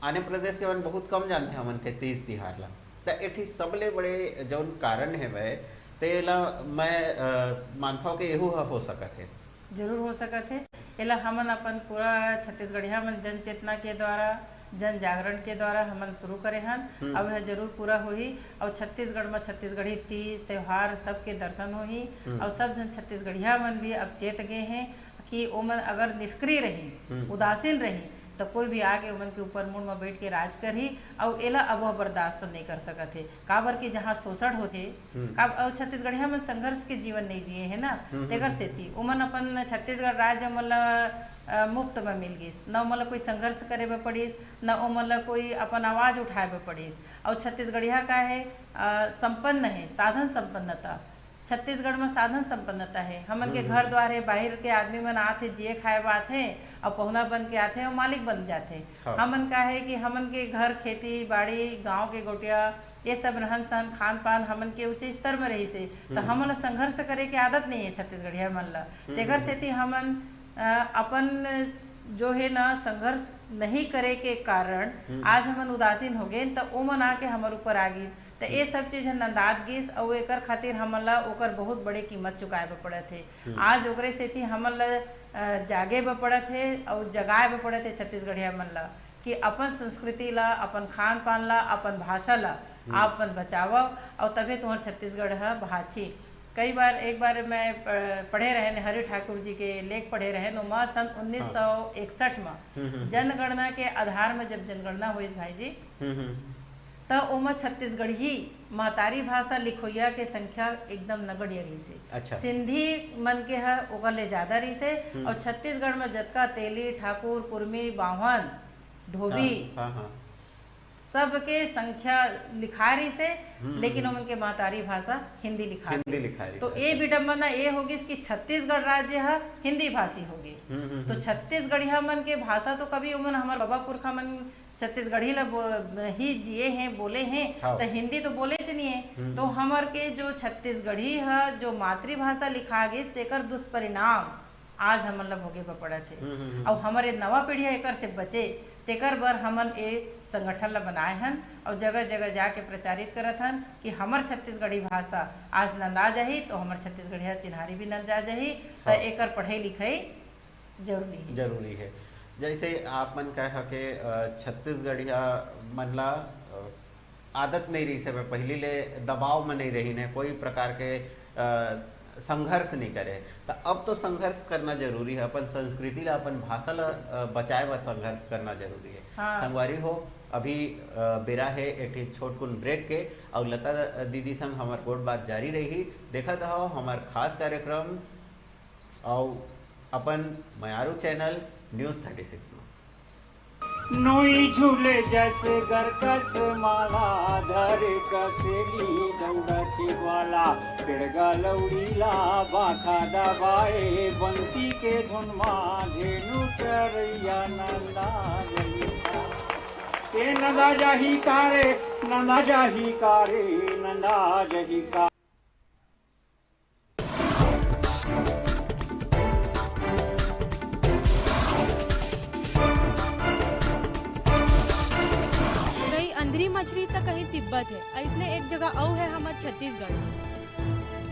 आने प्रदेश के मन बहुत कम जानथे हमन के तीज तिहार ला। त एक ठे सबले बड़े जौन कारण हेवय, तेला मैं, अ, मानथव के एहू ह हो सकत हे। जरूर हो सकत हे। एला हमन अपन पूरा छत्तीसगढ़िया मन जन चेतना के द्वारा, जन जागरण के द्वारा हमन शुरू करे हन। हम्म। अउ यह जरूर पूरा होही। अउ छत्तीसगढ़ म छत्तीसगढ़ी तीज, त्योहार सबके दर्शन होही। हम्म। अउ सब जन छत्तीसगढ़िया मन भी अब चेत गे हें कि ओमन अगर निष्क्रिय रही, हम्म। उदासीन रही, त कोई भी आके ओमन के ऊपर मुड़ म बैठ के राज करही, अउ एला अब वह बर्दाश्त नहीं कर सकत हे। काबर कि जहाँ शोषण होथे, हम्म। काब-, अउ छत्तीसगढ़िया मन संघर्ष के जीवन नहीं जिए हे ना, हम्म, हम्म, तेकर हम्म। सेती ओमन अपन छत्तीसगढ़ राज्य ओमन ल, अ, मुफ्त म मिल गिस, न ओमन ल कोई संघर्ष करे बर पड़िस, न ओमन ल कोई अपन आवाज उठाए बर पड़िस। अउ छत्तीसगढ़िया का हे, अ, संपन्न हे, साधन संपन्नता, छत्तीसगढ़ में साधन संपन्नता है। हमन के हम्म, घर हम्म। द्वार है, बाहर के आदमी मन आथे, जिए खाए बर आथे, और पहुना बन के आथे और मालिक बन जाथे। हाँ। हमन का है कि हमन के घर, खेती बाड़ी, गांव के गोटिया, ये सब रहन सहन, खान पान हमन के ऊंचे स्तर में रहिस हे। तो हम्म। हमन ला संघर्ष करे के आदत नहीं है छत्तीसगढ़िया मन ला। हम्म, तेकर हम्म। सेती हमन, अ, अपन जो है ना, संघर्ष नहीं करे के कारण हम्म। आज हमन उदासीन हो गए, तो ओमन आके हमर ऊपर आ गई। त ए सब चीज ह नंदात गिस, अउ एकर खातिर हमन ला ओकर बहुत बड़े कीमत चुकाए बर पड़त हे। हम्म। आज ओकरे सेती हमन ला, अ, जागे बर पड़त हे अउ जगाए बर पड़त हे छत्तीसगढ़िया मन ला, कि अपन संस्कृति ला, अपन खान पान ला, अपन भाषा ला हम्म। आप मन बचावव, अउ तभे तुंहर छत्तीसगढ़ ह भाछी। कई बार, एक बार मैं प-, पढ़े रहेन, हरि ठाकुर जी के लेख पढ़े रहेन, ओमा सन हाँ। उन्नीस सौ इकसठ म हम्म, हम्म। जनगणना के आधार म जब जनगणना होइस भाई जी, हम्म, हम्म। त ओमा छत्तीसगढ़ी महतारी भाषा लिखोइया के संख्या एकदम नगण्य रहिस हे। अच्छा। सिंधी मन के ह ओकर ले ज्यादा रहिस हे, हम्म। अउ छत्तीसगढ़ म जतका तेली, ठाकुर, कुर्मी, बाहुन, धोबी, हाँ, हाँ, हाँ। सबके संख्या लिखा रहिस हे, हम्म, लेकिन हम्म। ओमन के महतारी भाषा हिंदी लिखा हिंदी रहिस। लिखा रहिस तो हे, ए अच्छा। विडंबना ए हो गिस कि छत्तीसगढ़ राज्य ह हिंदी भाषी हो गे। हम्म, हम्म, तो हम्म। छत्तीसगढ़िया मन के भाषा तो कभी ओमन, हमर बाबा पुरखा मन छत्तीसगढ़ी ला बो-, ही जिए हैं, बोले हैं, हाँ। तो हिंदी तो बोलेच नहीं है। हम्म। तो हमर के जो छत्तीसगढ़ी ह, जो मातृभाषा लिखा गिस, तेकर दुष्परिणाम आज हमन ला भोगे बर पड़त हे। हम्म, हम्म, हम्म। अउ हमर ए नवा पीढ़ी ह एकर से बचे, तेकर बर हमन ए संगठन ला बनाए हन अउ जगह-जगह जाके प्रचारित करत हन कि हमर छत्तीसगढ़ी भाषा आज नंदा जाही, तो हमर छत्तीसगढ़िया चिन्हारी भी नंदा जाही, त हाँ। एकर पढ़ई लिखई जरूरी हे। जरूरी हे। जैसे आप मन कहे ह के, अ, छत्तीसगढ़िया मन ला, अ, आदत नहीं रहिस हे, पहिली ले दबाव में नहीं रहिन हे, कोई प्रकार के, अ, संघर्ष नहीं करे, त अब तो संघर्ष करना जरूरी हे, अपन संस्कृति ला, अपन भाषा ला, अ, बचाए बर संघर्ष करना जरूरी हे। हाँ। संगवारी हो, अभी, अ, बेरा हे एक ठे छोटकुन break के, अउ लता दीदी संग हमर गोठ बात जारी रही। देखत रहो हमर खास कार्यक्रम अउ अपन मयारू channel News Thirty Six में। नोई झूले जस गर कस माला, धर कसेली दौड़त ग्वाला, पेड़गा लौड़ी ला बाखा दबाए, बंसी के धुन मा धेनु चरैया नंदा जही का। ए नंदा जाही का रे, नंदा जाही का रे, नंदा जही का। कहीं अंधरी मछरी त कहीं तिब्बत हे, अइसने एक जगह अउ हे हमर छत्तीसगढ़ म।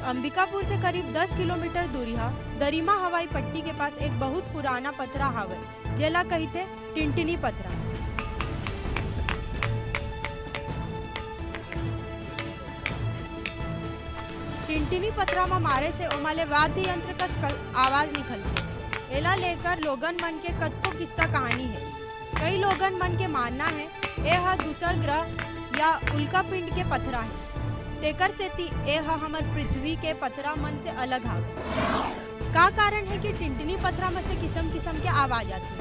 अंबिकापुर से करीब दस किलोमीटर दूरिहा दरिमा हवाई पट्टी के पास एक बहुत पुराना पथरा हावय, जेला कहिथे टिंटनी पथरा। टिंटनी पथरा म मारे से ओमा ले वाद्य यंत्र कस क-, आवाज निकलथे। एला लेकर लोगन मन के कतको किस्सा कहानी हे। कई लोगन मन के मानना हे, ए ह दूसर ग्रह या उल्का पिंड के पथरा हे, तेकर सेती ए ह हमर पृथ्वी के पथरा मन से अलग हावय। का कारण हे कि टिंटनी पथरा म से किसम-किसम के आवाज आथे?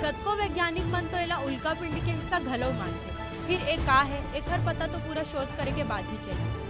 कतको वैज्ञानिक मन तो एला उल्का पिंड के हिस्सा घलो मानथे। फिर ए का हे, एखर पता तो पूरा शोध करे के बाद ही चली।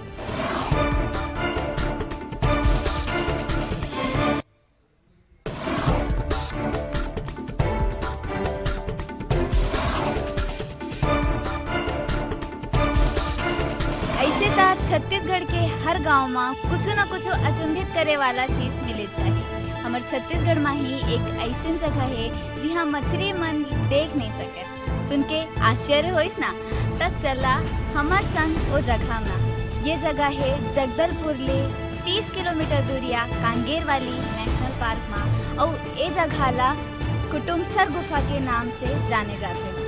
अइसे त छत्तीसगढ़ के हर गांव म कुछु न कुछु अचंभित करे वाला चीज मिले जाही। हमर छत्तीसगढ़ म ही एक अइसन जगह हे, जिहां मछरी मन देख नहीं सके। सुन के आश्चर्य होइस ना, त चला हमर संग ओ जगह म। ये जगह हे जगदलपुर ले तीस किलोमीटर दूरिया कांगेर वाली नेशनल पार्क म। अउ ए जगह ला कुटुमसर गुफा के नाम से जाने जाथे।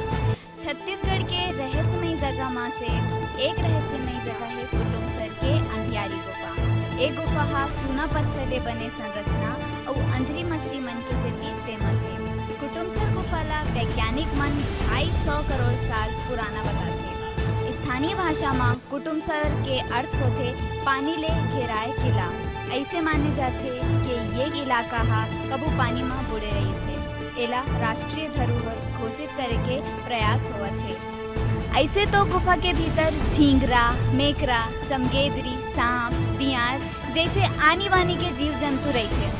छत्तीसगढ़ के रहस्यमयी जगह म से एक रहस्यमयी जगह हे कुटुमसर के अंधियारी गुफा। ए गुफा ह चूना पत्थर ले बने संरचना अउ अंधरी मछरी मन के सेती फेमस हे। कुटुमसर गुफा ला वैज्ञानिक मन ढाई सौ करोड़ साल पुराना बताथे। स्थानीय भाषा म कुटुमसर के अर्थ होथे पानी ले घेराए किला। अइसे माने जाथे कि ये इलाका ह कभू पानी म बुड़े रहिस हे। एला राष्ट्रीय धरोहर घोषित करे के प्रयास होवत हे। ऐसे तो गुफा के भीतर झींगरा, मेकरा, चमगेदरी, सांप, दियार जैसे आनी बानी के जीव जंतु रहिथे।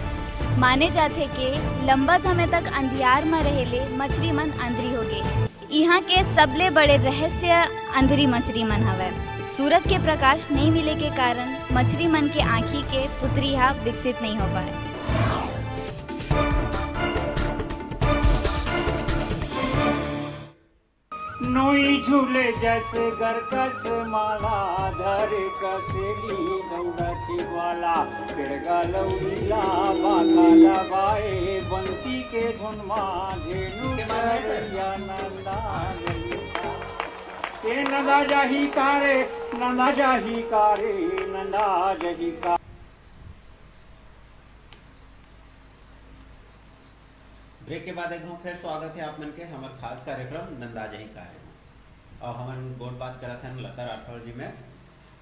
माने जाथे के लंबा समय तक अंधियार म रहे ले मछरी मन अंधरी हो गे। इहाँ के सबले बड़े रहस्य अंधरी मछरी मन हवय। सूरज के प्रकाश नइ मिले के कारण मछरी मन के आँखी के पुतरी ह विकसित नइ हो पाए। नोई झूले जस गरकस माला, धर कसली दौड़त ग्वाला, पेड़गा लौड़ीला बाखा दबाए, बंसी के धुन मा धेनु चरैया नंदा जही का। ए नंदा जही का रे, नंदा जही का रे, नंदा जही का। ब्रेक के बाद एक घाव फिर स्वागत है आप मन के हमर खास कार्यक्रम नंदा जही का रे मा। और हमन गोठ बात करत हन लता राठौर जी में।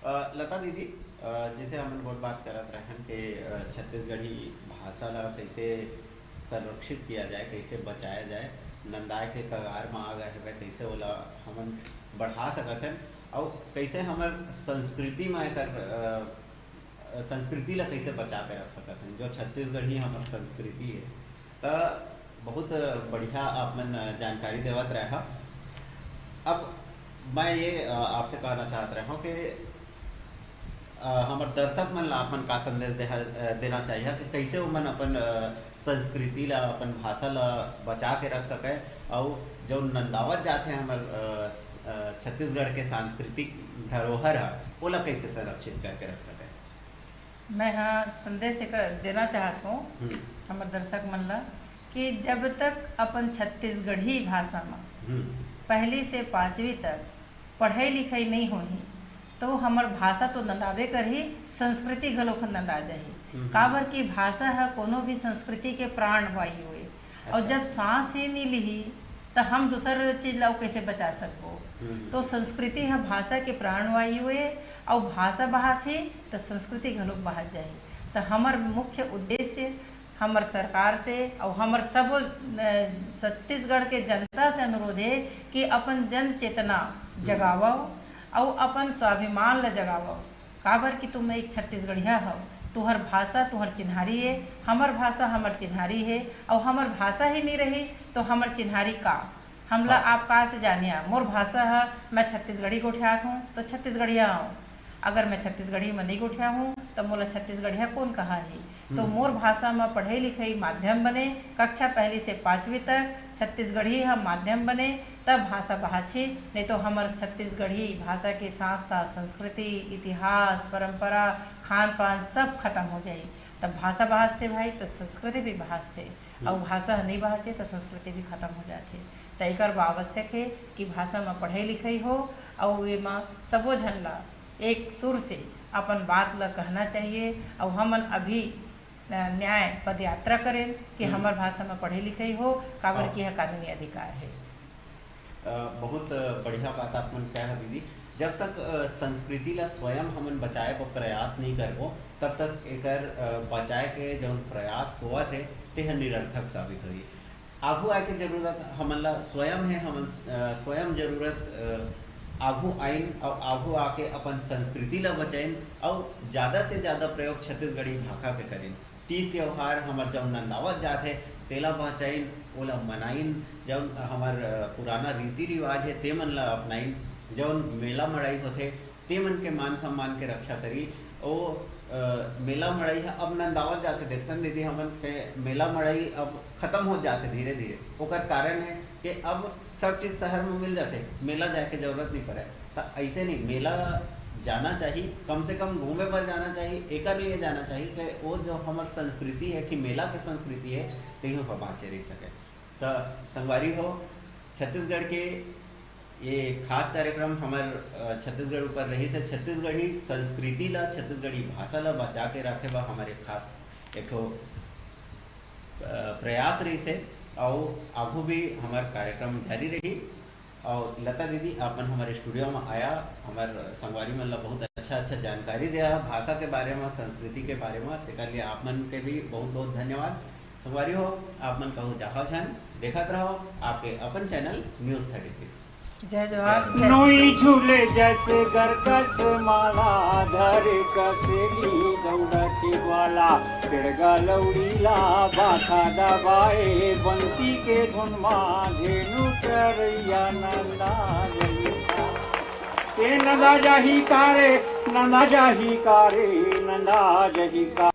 अ, लता दीदी, अ, जैसे हमन गोठ बात करत रहन के, अ, छत्तीसगढ़ी भाषा ला कैसे संरक्षित किया जाए, कैसे बचाया जाए, नंदाए के कगार मा आ गए हवे, कैसे ओला हमन बढ़ा सकत हन, अउ कैसे हमर संस्कृति मा एकर, अ, संस्कृति ला कैसे बचा के रख सकत हन, जो छत्तीसगढ़ी हमर संस्कृति हे। त बहुत बढ़िया आप मन जानकारी देवत रहे हा। अब मैं ये, अ, आपसे कहना चाहत रहे हूँ कि, अ, हमर दर्शक मन ला आप मन का संदेश देहा, अ, देना चाहिए कि कैसे ओमन अपन, अ, संस्कृति ला, अपन भाषा ला बचा के रख सके, अउ जो नंदावत जात हे हमर, अ, स-, अ, छत्तीसगढ़ के सांस्कृतिक धरोहर ह, ओला कैसे संरक्षित करके रख सके। मैं हा संदेश एक देना चाहत हूँ हम्म। हमर दर्शक मन ला कि जब तक अपन छत्तीसगढ़ी भाषा म हम्म। पहली से पांचवी तक पढ़ाई लिखाई नहीं होही तो हमर भाषा तो नंदाबे करही, संस्कृति घलोक नंदा जाही। हम्म। काबर कि भाषा ह कोनो भी संस्कृति के प्राण वायु हे। और अच्छा। जब सांस ही नहीं लिही त हम दूसर चीज ला कैसे बचा सकबो? हम्म। तो संस्कृति ह भाषा के प्राणवायु हे, अउ भाषा बाहचे त संस्कृति घलोक बाहच जाही। त हमर मुख्य उद्देश्य हमर सरकार से अउ हमर सबो, अ, छत्तीसगढ़ के जनता से अनुरोध हे कि अपन जन चेतना हम्म। जगावव अउ अपन स्वाभिमान ल जगावव। काबर कि तुम एक छत्तीसगढ़िया हव, तुहर भाषा तुहर चिन्हारी हे, हमर भाषा हमर चिन्हारी हे, अउ हमर भाषा ही नहीं रही तो हमर चिन्हारी का? हमला हाँ। आप का से जानिया? मोर भाषा ह, मैं छत्तीसगढ़ी गोठियात हूँ तो छत्तीसगढ़िया हूँ, अगर मैं छत्तीसगढ़ी में नहीं गोठिया हूँ तो मोला छत्तीसगढ़िया कौन कहा ही? तो हम्म। मोर भाषा म पढ़ई लिखई माध्यम बने, कक्षा पहली से पांचवी तक छत्तीसगढ़ी ह माध्यम बने, तब भाषा बाहची, नहीं तो हमर छत्तीसगढ़ी भाषा के साथ साथ संस्कृति, इतिहास, परंपरा, खान पान सब खत्म हो जाही। तब भाषा बाहचथे भाई, तो संस्कृति भी बाहचथे। हम्म। अउ भाषा ह नहीं बाहचे, तो संस्कृति भी खत्म हो जाथे। त एकर बर आवश्यक हे कि भाषा म पढ़ई लिखई हो, अउ एमा सबो झन ला एक सुर से अपन बात ला कहना चाहिए। अउ हमन अभी, अ, न्याय पदयात्रा करेन कि हम्म। हमर भाषा म पढ़ई लिखई हो, काबर हाँ। कि यह कानूनी अधिकार हे। अ, बहुत बढ़िया बात आप मन कहे हो दीदी। जब तक, अ, संस्कृति ला स्वयं हमन बचाए बर प्रयास नहीं करबो, तब तक एकर, अ, बचाए के जौन प्रयास होवत हे, तेह निरर्थक साबित होही। आघू आए के जरूरत हमन ला स्वयं हे, हमन, अ, स्वयं जरूरत, अ, आघू आइन अउ आघू आके अपन संस्कृति ला बचाइन अउ ज्यादा से ज्यादा प्रयोग छत्तीसगढ़ी भाखा के करिन। तीज त्योहार हमर जौन नंदावत जात हे, तेला बचाइन, ओला मनाइन, जौन हमर, अ, पुराना रीति रिवाज हे, तेमन ला अपनाइन, जौन मेला मड़ई होथे, तेमन के मान सम्मान के रक्षा करी। ओ, अ, मेला मड़ई ह अब नंदावत जाथे, देखथन दीदी, हमन के मेला मड़ई अब खत्म होत जाथे धीरे धीरे। ओकर कारण हे कि अब सब चीज शहर में मिल जाथे, मेला जाए के जरूरत नहीं पड़े। त ऐसे नहीं, मेला जाना चाहिए, कम से कम घूमे बर जाना चाहिए, एकर लिए जाना चाहिए कि वो जो हमर संस्कृति है कि मेला के संस्कृति है, तेहू ह बाँचे रह सके। त संगवारी हो, छत्तीसगढ़ के ये खास कार्यक्रम हमर, अ, छत्तीसगढ़ ऊपर रहिस हे। छत्तीसगढ़ी संस्कृति ला, छत्तीसगढ़ी भाषा ला बचा के रखे बर हमर एक खास एक ठो, अ, प्रयास रहिस हे, अउ आगू भी हमर कार्यक्रम जारी रही। अउ लता दीदी, आप मन हमर स्टूडियो में आया, हमर संगवारी मन ला बहुत अच्छा अच्छा जानकारी दिया भाषा के बारे में, संस्कृति के बारे में, तेकर लिए आप मन के भी बहुत बहुत धन्यवाद। संगवारी हो, आप मन कहूँ जाहव झन, देखत रहो आपके अपन चैनल न्यूज़ थर्टी सिक्स। जय जोहार, जय नोई झूले जस गरकस माला, धर कसेली दौड़त ग्वाला, पिड़गा लौड़ी ला बाथा दबाए, बंसी के धुन मा धेनु चरैया नंदा जही का। ए नंदा जाही का रे, नंदा जाही का रे, नंदा जही का।